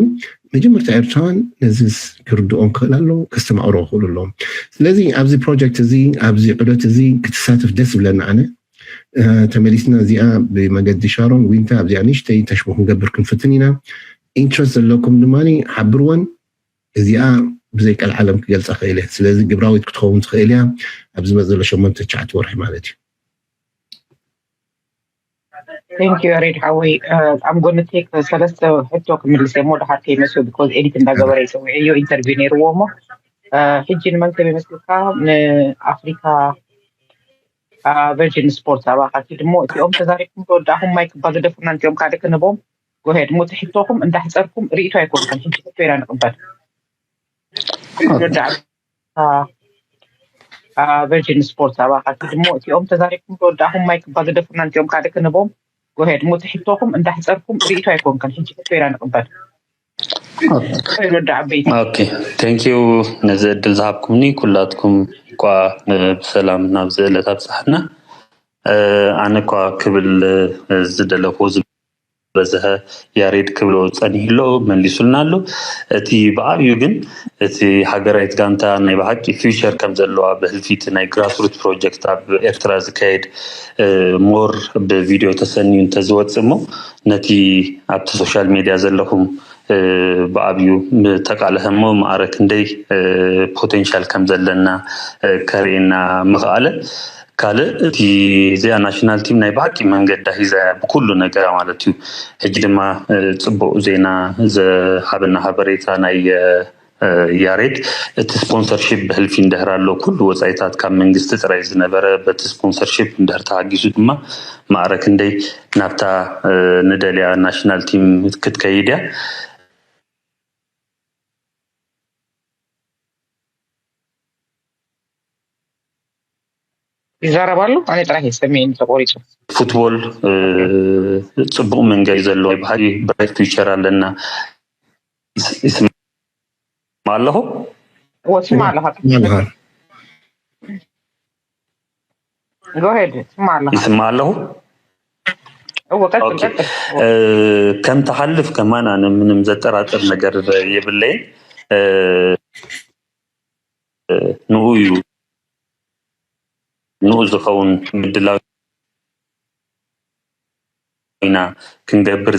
መጀመርታ ኤርትራውያን ነዚ ክርድኦም ክኽእል ኣለዎ ከስተማቕሮ ክኽእሉ ኣለዎም። ስለዚ ኣብዚ ፕሮጀክት እዚ ኣብዚ ዑደት እዚ ክትሳተፍ ደስ ይብለኒ ኣነ። ተመሊስና እዚኣ ብመገዲ ሻሮን ዊንታ ኣብዚኣ ንእሽተይ ተሽሞ ክንገብር ክንፍትን ኢና። ኢንትረስት ዘለኩም ድማ ሓብርወን። እዚኣ ብዘይ ቀልዓለም ክገልፃ ክእል እየ። ስለዚ ግብራዊት ክትኸውን ትኽእል እያ ኣብ ዝመፅ ዘሎ ሸሞንተ ትሽዓተ ወርሒ ማለት እዩ። Thank you ያሬድ ሓወይ። I'm gonna take ሰለስተ ሕቶ ክምልስ እየ እሞ ድሓር ከይመስሉ because ኤዲት እንዳገበረ ይፀውዐዮ ኢንተርቪው ነይርዎ እሞ ሕጂ ንመን ከም ይመስልካ ንኣፍሪካ ቨርጂን ስፖርት ኣባኻት ድሞ እቲኦም ተዛሪብኩም ተወዳእኹም ማይክ እባ ግደፉና። እንቲኦም ካልእ ክንቦም ጎሄድ ሙቲ ሕቶኹም እንዳሕፀርኩም ርእይቶ ኣይኮንኩም። ሕጂ ሕቶ ኢና ንቕበል። ቨርጂን ስፖርት ኣባኻት ድሞ እቲኦም ተዛሪብኩም ተወዳእኹም ማይክ እባ ግደፉና። እንቲኦም ካልእ ክንቦም ጎሄድ ሙቲ ሕቶኹም እንዳሕፀርኩም ርእይቶ ኣይኮንኩም። ሕጂ ሕቶ ኢና ንቕበል። ኦኬ፣ ተንኪዩ ነዚ እድል ዝሃብኩምኒ። ኩላትኩም እኳ ብሰላም ናብዚ ዕለት ኣብፅሓና። ኣነ እኳ ክብል ዝደለኹ ዝበዝሐ ያሬድ ክብሎ ፀኒህሎ መሊሱልና ኣሎ። እቲ ብዓብዩ ግን እቲ ሃገራዊት ጋንታ ናይ ብሓቂ ፊውቸር ከም ዘለዋ ብህልፊቲ ናይ ግራስሩት ፕሮጀክት ኣብ ኤርትራ ዝካየድ ሞር ብቪድዮ ተሰንዩ እንተዝወፅእ እሞ ነቲ ኣብቲ ሶሻል ሜድያ ዘለኹም ብኣብዩ ተቃለሐ እሞ ማዕረ ክንደይ ፖቴንሻል ከም ዘለና ከርእየና ምኽኣለ። ካልእ እቲ እዚኣ ናሽናል ቲም ናይ ብሓቂ መንገዳ ሒዛ እያ ብኩሉ ነገራ ማለት እዩ። ሕጂ ድማ ፅቡቅ ዜና ዝሃበና ሃበሬታ ናይ ያሬድ እቲ ስፖንሰርሺፕ ብሕልፊ እንድሕር ኣሎ ኩሉ ወፃኢታት ካብ መንግስቲ ጥራይ ዝነበረ በቲ ስፖንሰርሺፕ እንድሕር ተሓጊሱ ድማ ማዕረ ክንደይ ናብታ ንደልያ ናሽናል ቲም ክትከይድ እያ። ይዛረባሉ ኣነ ጥራሕ ይሰሚዕኒ ተቆሪፁ። ፉትቦል ፅቡቅ መንገዲ ዘለዎ ባህሪ ብራይት ፊውቸር ኣለና። ይስማ ኣለኹ ወስማ ኣለኻ ጎሄድ ስማ ኣለኻ ይስማ ኣለኹ። እወ ቀጥል ቀጥል። ከም ትሓልፍ ከማን ኣነ ምንም ዘጠራጥር ነገር የብለይን። ንኡ እዩ ንኡ ዝኸውን ምድላው ኢና ክንገብር